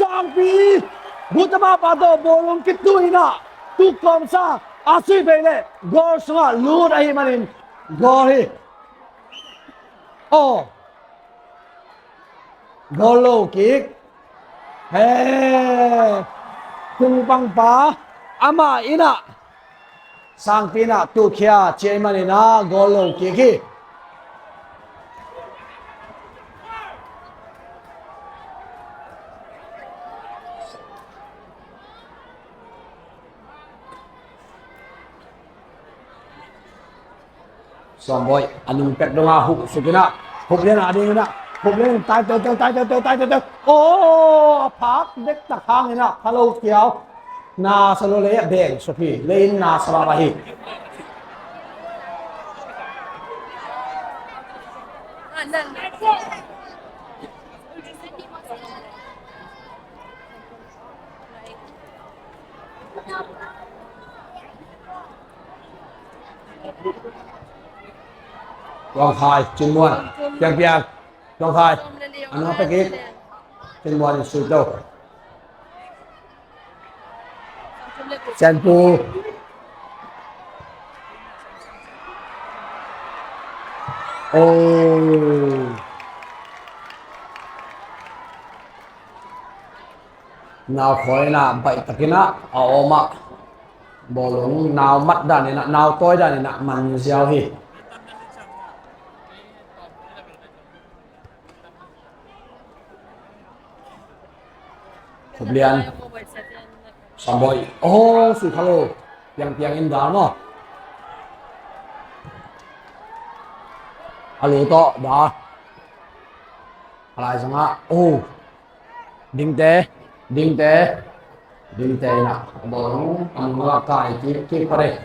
Sangpi. Butama pa tawh bawlung kitu ina. Tukkawmsa. A sui bei le. Goal sungah lut ahih manin. Goal hi. Oh. Goal lo kik. He. Tung pangpa. Amah ina. Sangpi ina tukhia ciai manina goal lo kik hi. Suamboi, a nung pek donga hup sukina, hup lian a dingina, hup lian tai teu teu, tai teu teu, tai teu teu. Oh, a phak dek tak hangina, pha lo kiau. Na sa lo le beng supi, le in na sa ba hi. Tuang Khai, Cin Muan, Piang Piang, Tuang Khai, a nung pek kik, Cin Muan in sui to. Senpu. Oh. Nau khawi na baih takina a om a. Bawlung nau mat danina, nau tawi danina man ziau hi. Lian. Samboi. Oh, sui kha lo. Piang piang in dal maw. A lu tawh dal. A lai zangah. Oh. Dingte. Dingte. Dingte inah. Bawlung. A nungah kai kik kik pah ding.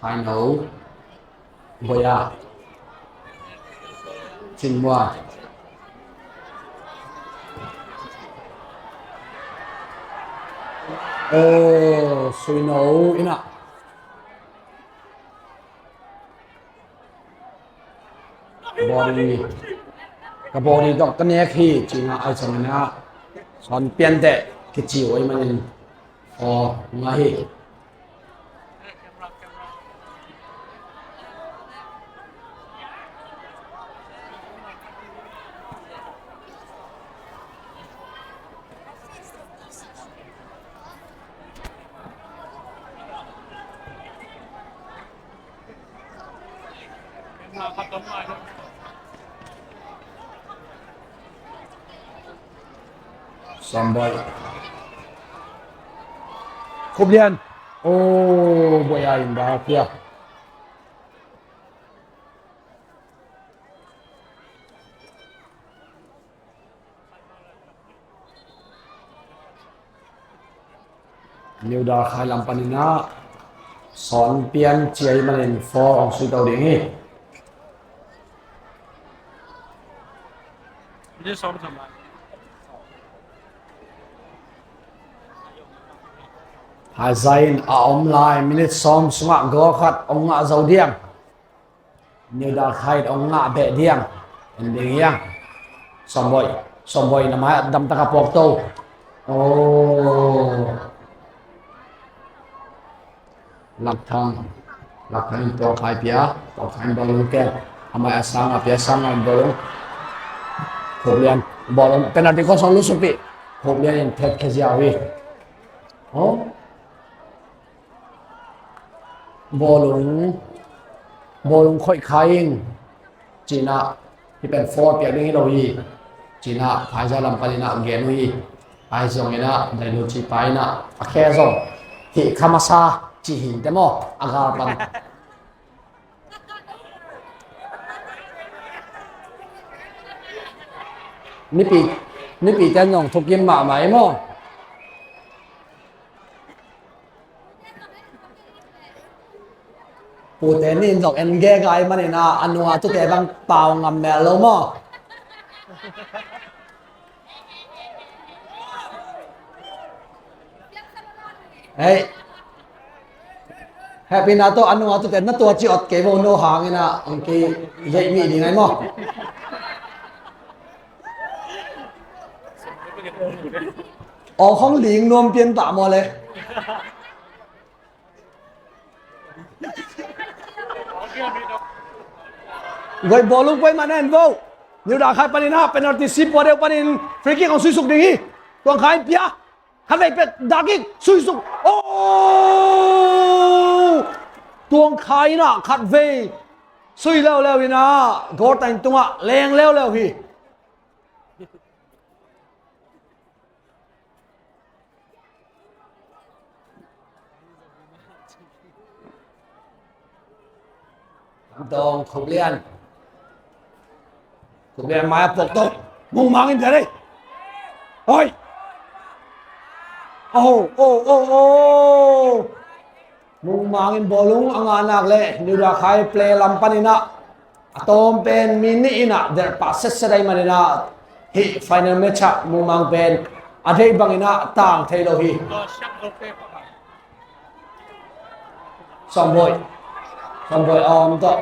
Haino. Boya. Cingmua. Oh, Suino inah. Body, ka body dok ka nek hi, ci-in ah, ai zong inah, Sawn Pian teh kici uh ahih manin, aw, ngah hi. Samboi. Khup Lian. Oh, Boya in ba pia. New Dalkhai lam panin ah Sawn Pian ci ahih manin four hong sui to ding hi. Phaizain a om lai minute sawm sungah goal khat hong ngah zo diam? New Dalkhai hong ngah beh diam? En ding hiam? Sawmboi, Sawmboi, na mai ah damtak a puak to. Oh. Lakthang, Lakthang in Tuangkhai pia, Tuangkhai in bawlung kem. A mai a sang a pia, sang a in bawlung. Khup Lian, bawlung, penalty khawng sung lusuk pi. Khup Lian in thet khia ziau hi. Oh. Bawlung, bawlung khoih kha ing, ci-in ah, hih pen foul piak ding hi lo hi, ci-in ah, Phaizai lam panin ah gen uh hi, ahi zongin ah, Dainu ci pa in ah, a khe zong, hih kha masa, ci hi inteh maw, a gal pan. Mipi, mipite in zong thukim mahmah hi maw. Pute nih in zong en gega ahih manin ah, a nunga tute bang pau ngam mel lo maw. Hei. Hehpihna tawh a nunga tute na tua ci awt kei vo, no hangin ah, hong ki yeih mi ding ai maw. Aw, hong ling nuam pian ta maw le. Goih bawlung poi mah na en vo. New Dalkhai panin ah penalty sip pua deuh panin free kick hong suisuk ding hi. Tuangkhai pia. Khatvei pet dak in suisuk. Oh! Tuangkhai in ah khatvei sui leuleu in ah goal tang tungah leng leuleu hi. Dong, Khup Lian. Khup Lian mai a puak to. Mungmang in dia dei. Oi. Oh, oh, oh, oh. Mungmang in bawlung a ngah nak leh New Dalkhai player lam panin ah a tawm pen mi nih in ah delh pah setset ahih manin ah hih final match ah Mungmang pen a deih bangin ah tang thei lo hi. Sawmboi. Sawmboi a om tawh.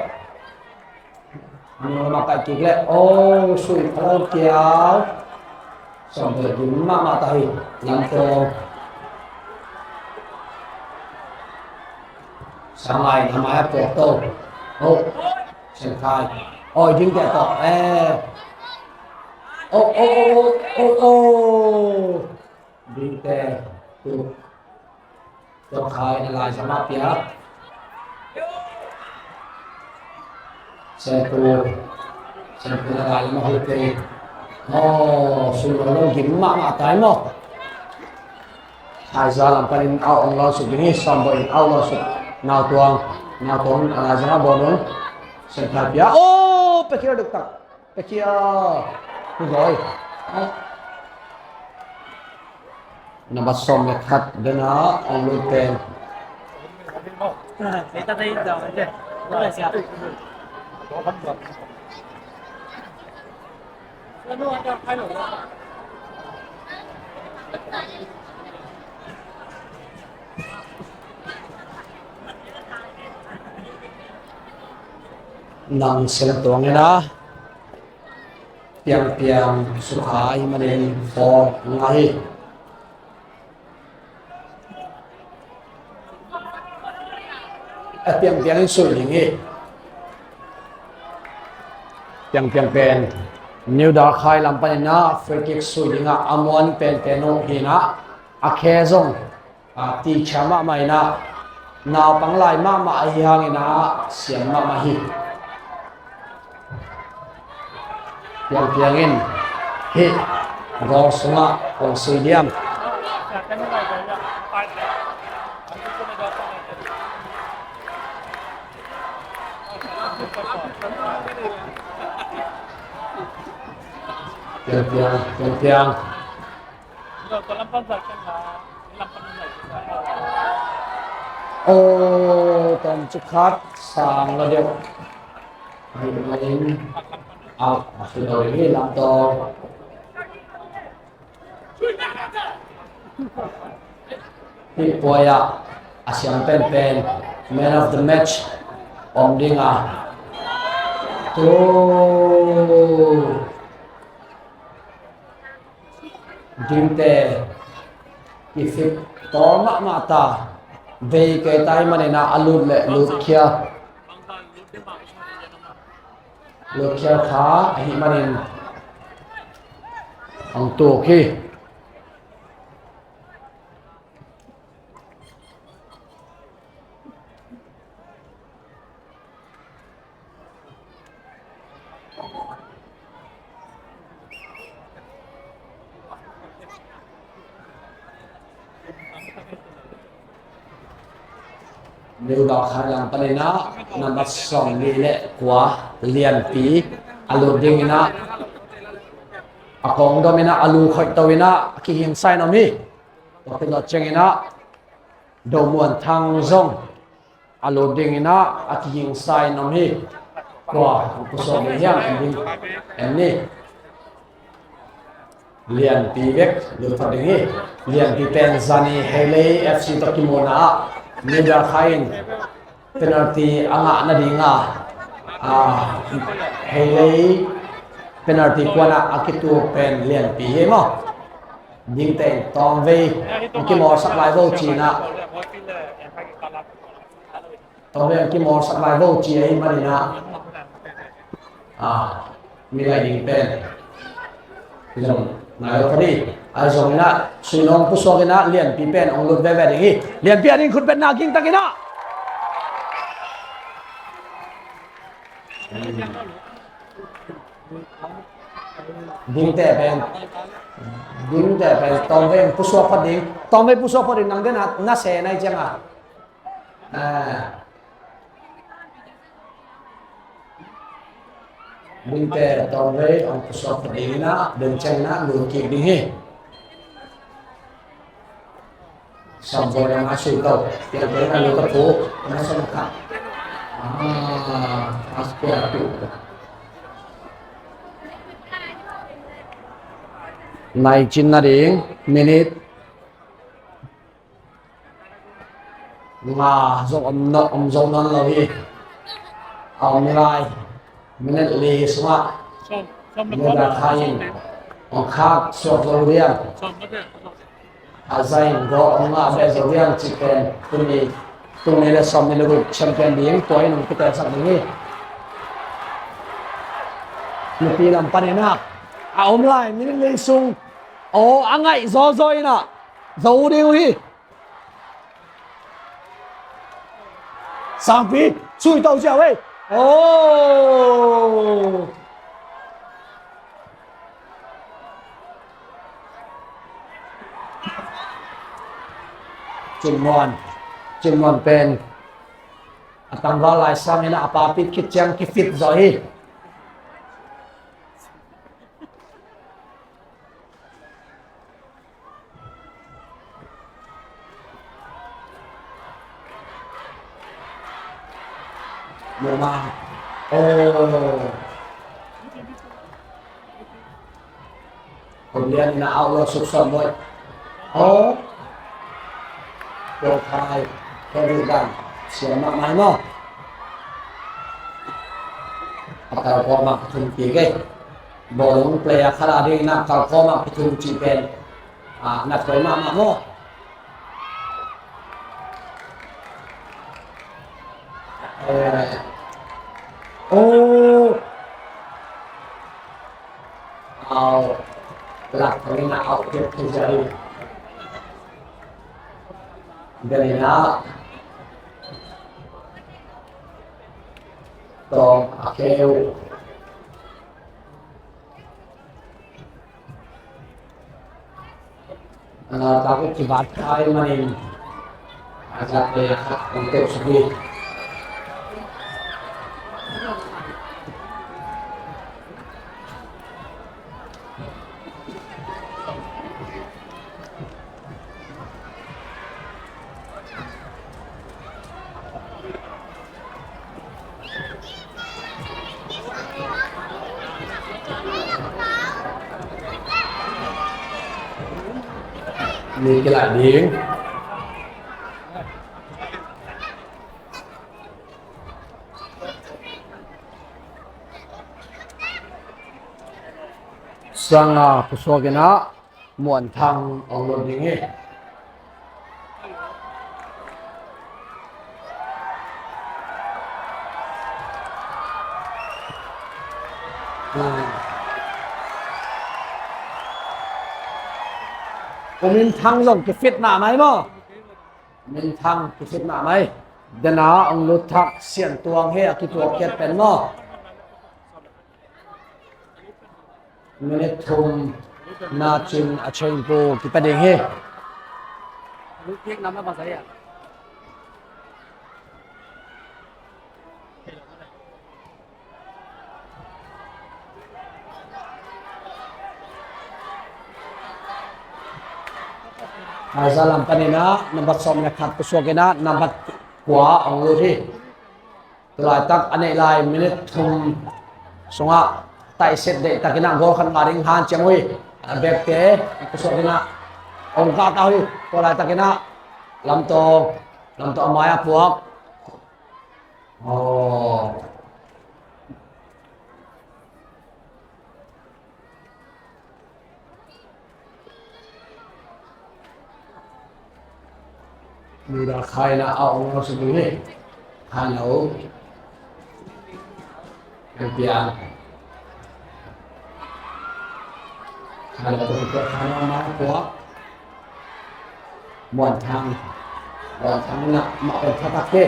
Nung lam a kaih kik leh, oh, sui pha lo kiau. Sawmboi ding mahmah ta hi. Lamtawng. Sanglai na mai a puak to. Oh. Sengkhai. Oh, Dingte tawh. Eh. Oh, oh, oh, oh, oh, oh. Dingte. Tu. Tua khai na lai zama pia. Sentu, sentu na lai lama hui pia. Oh, sun lo lo gim mahmah tai maw. Haiza lam panin au ong lo suk ding hi, Sawm Bawi in au lo suk. Nau Tuang, Nau Tuang na lai zama bawl un. Sentu pia. Oh, pekhia duk tak. Pekhia. Huzoi. Nambat sawm le khat dena ong lut pen. Nang Sen Tuang ina. Piangpiang sukha ahih manin four ngah hi. A Piangpiang in sui ding hi. Piangpiang pen New Dalkhai lam panin a free kick sui ding a, a muan penpen uh hi na, a khe zong a, teacher mahmah ina, naupang lai mahmah ahi hangina siam mahmah hi. Piangpiang in hih goal sungah kong sui diam. Piangpiang, Piangpiang. Aw, tawmcik khat sang lo deuh. Ahi manin, au, a si lo hi lam tawm. Hih puai ah a siam penpen, man of the match om ding a. Tu. Dingte kifit tawl mahmah ta. Vei kei ta ahih manin a lut le lut khia. Lut khia kha ahih manin hong tuk hi. New Dalkhai lam panin a nambat sawmli le kua Lianpi a lut dingin a, a kong dom in a, a lu khoih to in a, a kihing sa in om hi. Tua khit lo ciangin a Do Muan Thang zong a lut dingin a, a kihing sa in om hi. Kua hong pusuak ding hiam, en ding, en ni. Lianpi bek lut phot ding hi. Lianpi pen zani Heilei F C tawh kimuhna ah New Dalkhai in penalty a ngah nading a, a, Heilei penalty kuan ah a kituak pen Lianpi hi maw. Dingte in tawmvei hong kimawlsak lai vo ci-in a, tawmvei hong kimawlsak lai vo ci ahih manin a, a, mi lai ding pen zong nai lo kha ding. Ahi zongin a, sui nong pusuak in a, Lianpi pen hong lut veve ding hi. Lianpi a ding khutbetna ging takin a. Dingte pen, dingte pen tawmvei pusuak phot ding. Tawmvei pusuak phot ding, nang den a na se nai ciang a. A. Dingte tawmvei hong pusuak phot ding in a, den ciangin a lut kik ding hi. Sawm Bawi na mah sui to. Piang Bawi na lu ka pu. Na sawm ka. Ah, as pia tu. Nai cin na ding, minute nga zong om nawn, om zo nawn lo hi. A om lai. Minute li sungah New Dalkhai in hong khak suak zo diam, a za in goal hong ngah beh zo diam cih pen tuni, tuni le sawmnih le guk champion ding tua in hong kitelsak ding hi. Nupi lam panin a, a om lai minute li sung, aw, a ngaih zawzaw in a zo ding uh hi. Sangpi, sui to ziau ei. Oh. Cin Muan, Cin Muan pen a tangval lai sangin a papi khit ciang kifit zaw hi. Mama. Oh. Kemudian na au lo suksa boy. Oh. Tuang Khai, Kevin Dan, siam mahmah maw. A kalkawm ah pathum kik ei. Bawlung player khat a dingin a kalkawm ah pathum cih pen, ah, na thoi mahmah maw. Eh. Oh. Au, lak thangin a au kep thei ziau hi. Galina Tawng a kheu. Aa, tak uh kibat kai manin a zak le a khat hong teuh suk hi. Ni kilai ding. Sanga pusuak in ah Muan Thang hong lut ding hi. Pu Min Thang zong kifit mahmah hi maw? Min Thang kifit mahmah hi. Dena hong lut thak Sian Tuang hi a kituak khiat pen maw? Minute thum na cin a chengpu kipa ding hi. Aiza lam panin ah nambat sawm le khat pusuak in ah nambat kua hong lut hi. Tulaitak a neih lai minute thum sungah taihset deihtakin ah goal khat ngah ding hanciam uh hi. A bekte pusuak in ah hong kahta uh hi. Tulaitakin ah Lamtawng, Lamtawng a mai-ah puak. Aw. Mida khaina a ong lo suk ding hi. Khaina o. Kan piang. Khaina o, khaina o, khaina o. Muan Thang. Muan Thang na mah pen thatak ke.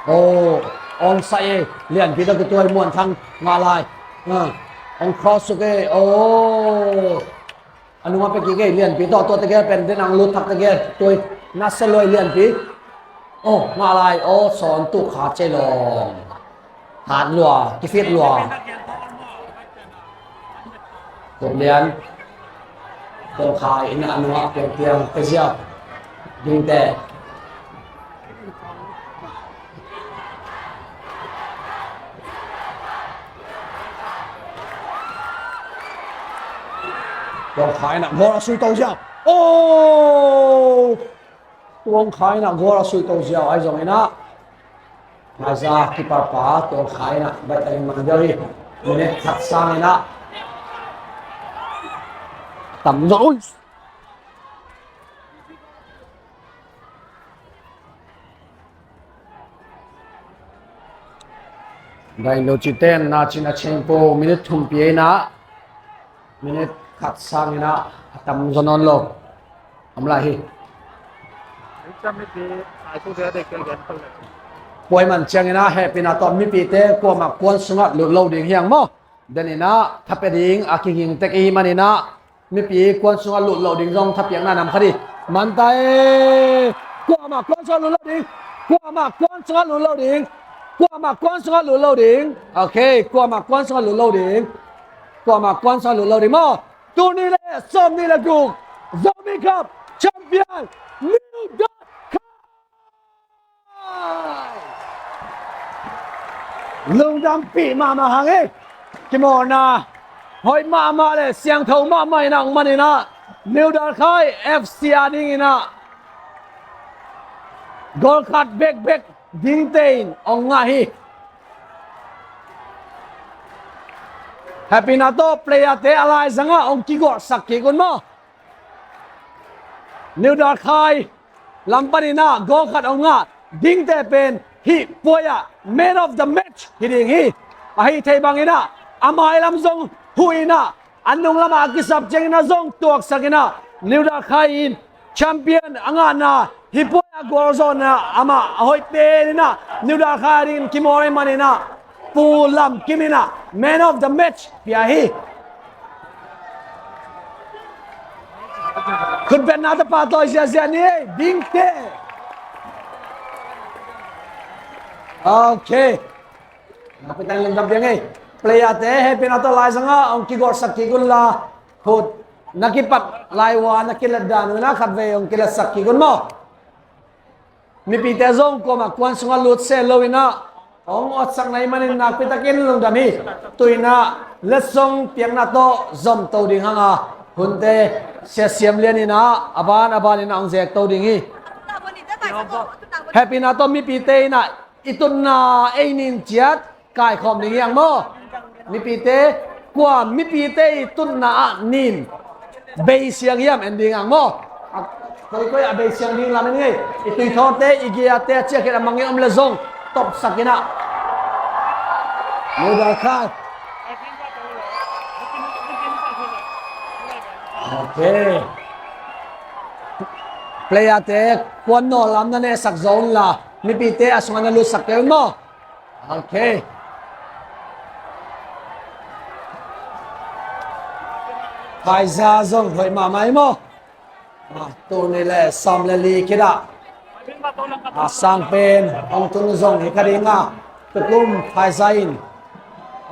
Oh, ong sai e. Lianpi tawh kituai Muan Thang ngah lai. Ah, ong cross suk e. Oh. A nungah pia kik e, Lianpi tawh tua teke pen den ang lut thak teke. Tuai na se luai Lianpi. Oh, ngah lai. Oh, sawn tuk kha cei lawm. Hat lua, kifit lua. Kop lian. Tuang Khai in a nungah piang piang te ziau. Ding te. Tuang Khai in a goal a sui to ziau. Oh! Tuang Khai in a goal a sui to ziau ahi zongin ah. Maza keeper pa Tuang Khai in ah baih takin mang ziau hi. Minute khat sangin ah. Tam zo. Ui. Dailo citen na cin a chengpo minute thum pi eina minute khat sangin ah a tam zaw nawn lo. Om lai hi. Puai man ciangin ah hehpihna tawh mipite kuamah kuan sungah lut lo ding hi hang maw. Den in ah thapia ding a kiging tek i hih manin ah mipi kuan sungah lut lo ding zong thapiakna nam khat hi. Manta e. Kuamah kuan sungah lut lo ding. Kuamah kuan sungah lut lo ding. Kuamah kuan sungah lut lo ding. Ok, kuamah kuan sungah lut lo ding. Kuamah kuan sungah lut lo ding maw. Tul nih le sawm nih le guk Zomi Cup champion New Dawt Khai. Lungdampih mahmah hang e. Kimawlna hoih mahmah le siangtho mahmah in ah hong man in ah New Dawt Khai F C a dingin ah goal khat bekbek dingte in hong ngah hi. Hehpihna tawh player-te a laizangah hong kigawhsak kik un maw. New Dawt Khai lam panin ah goal khat hong ngah dingte pen hih puai ah man of the match hi ding hi. Ahi thei bangin ah a mailam zong huh in ah a nung lamah a kisap ciangin ah zong tuaksak in ah New Dawt Khai in champion a ngahna hih puai ah goal zawhna amah a hoih pen in ah New Dawt Khai a dingin kimawl ahih manin ah Pu Lam Kim in ah man of the match pia hi. Khutbetna tapa tawi ziahziah ni ei, dingte. Ok. Nakpi takin lungdam piang ei. Player-te hehpihna tawh laizangah hong kigawhsak kik un la, khut na kipat lai uh a na kilet dan uh in ah khatvei hong kiletsak kik un maw. Mipite zong kuamah kuan sungah lut se lo in ah hong awtsak na hih manin nakpi takin lungdam hi. Tu in ah letsong piakna tawh zomto ding hang a, hunte Sia Siam Lian in ah a ban a ban in ah hong zekto ding hi. Hehpihna tawh mipite in ah i tutna ei nin ciat kaikhawm ding hi hang maw. Mipite, kua mipite i tutna ah nin bei siang hiam en ding hang maw. A, koikoi a bei siang ding lam en ngei. I tuithawte, i giate a ciahkhiat a mangngilh om le zong topsak in ah. Muda khat. Ok. Player-te kuan nawl lam na nesak zo un la, mipite a sungah na lutsak kei un maw. Ok. Phaiza zong hoih mahmah hi maw. Ah, tul nih le sawm le li khit ah, ah, sang pen hong tun zong hi kha ding a, tukum Phaiza in,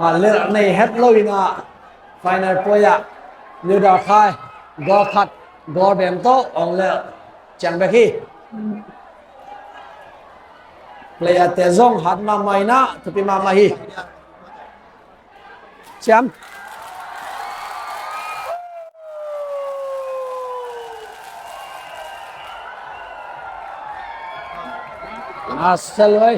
ah, lelh nei het lo in ah final puai ah New Dawt Khai goal khat goal bem tawh hong lelh ciang bek hi. Player-te zong hat mahmah in ah thupi mahmah hi. Siam. Nasal oi.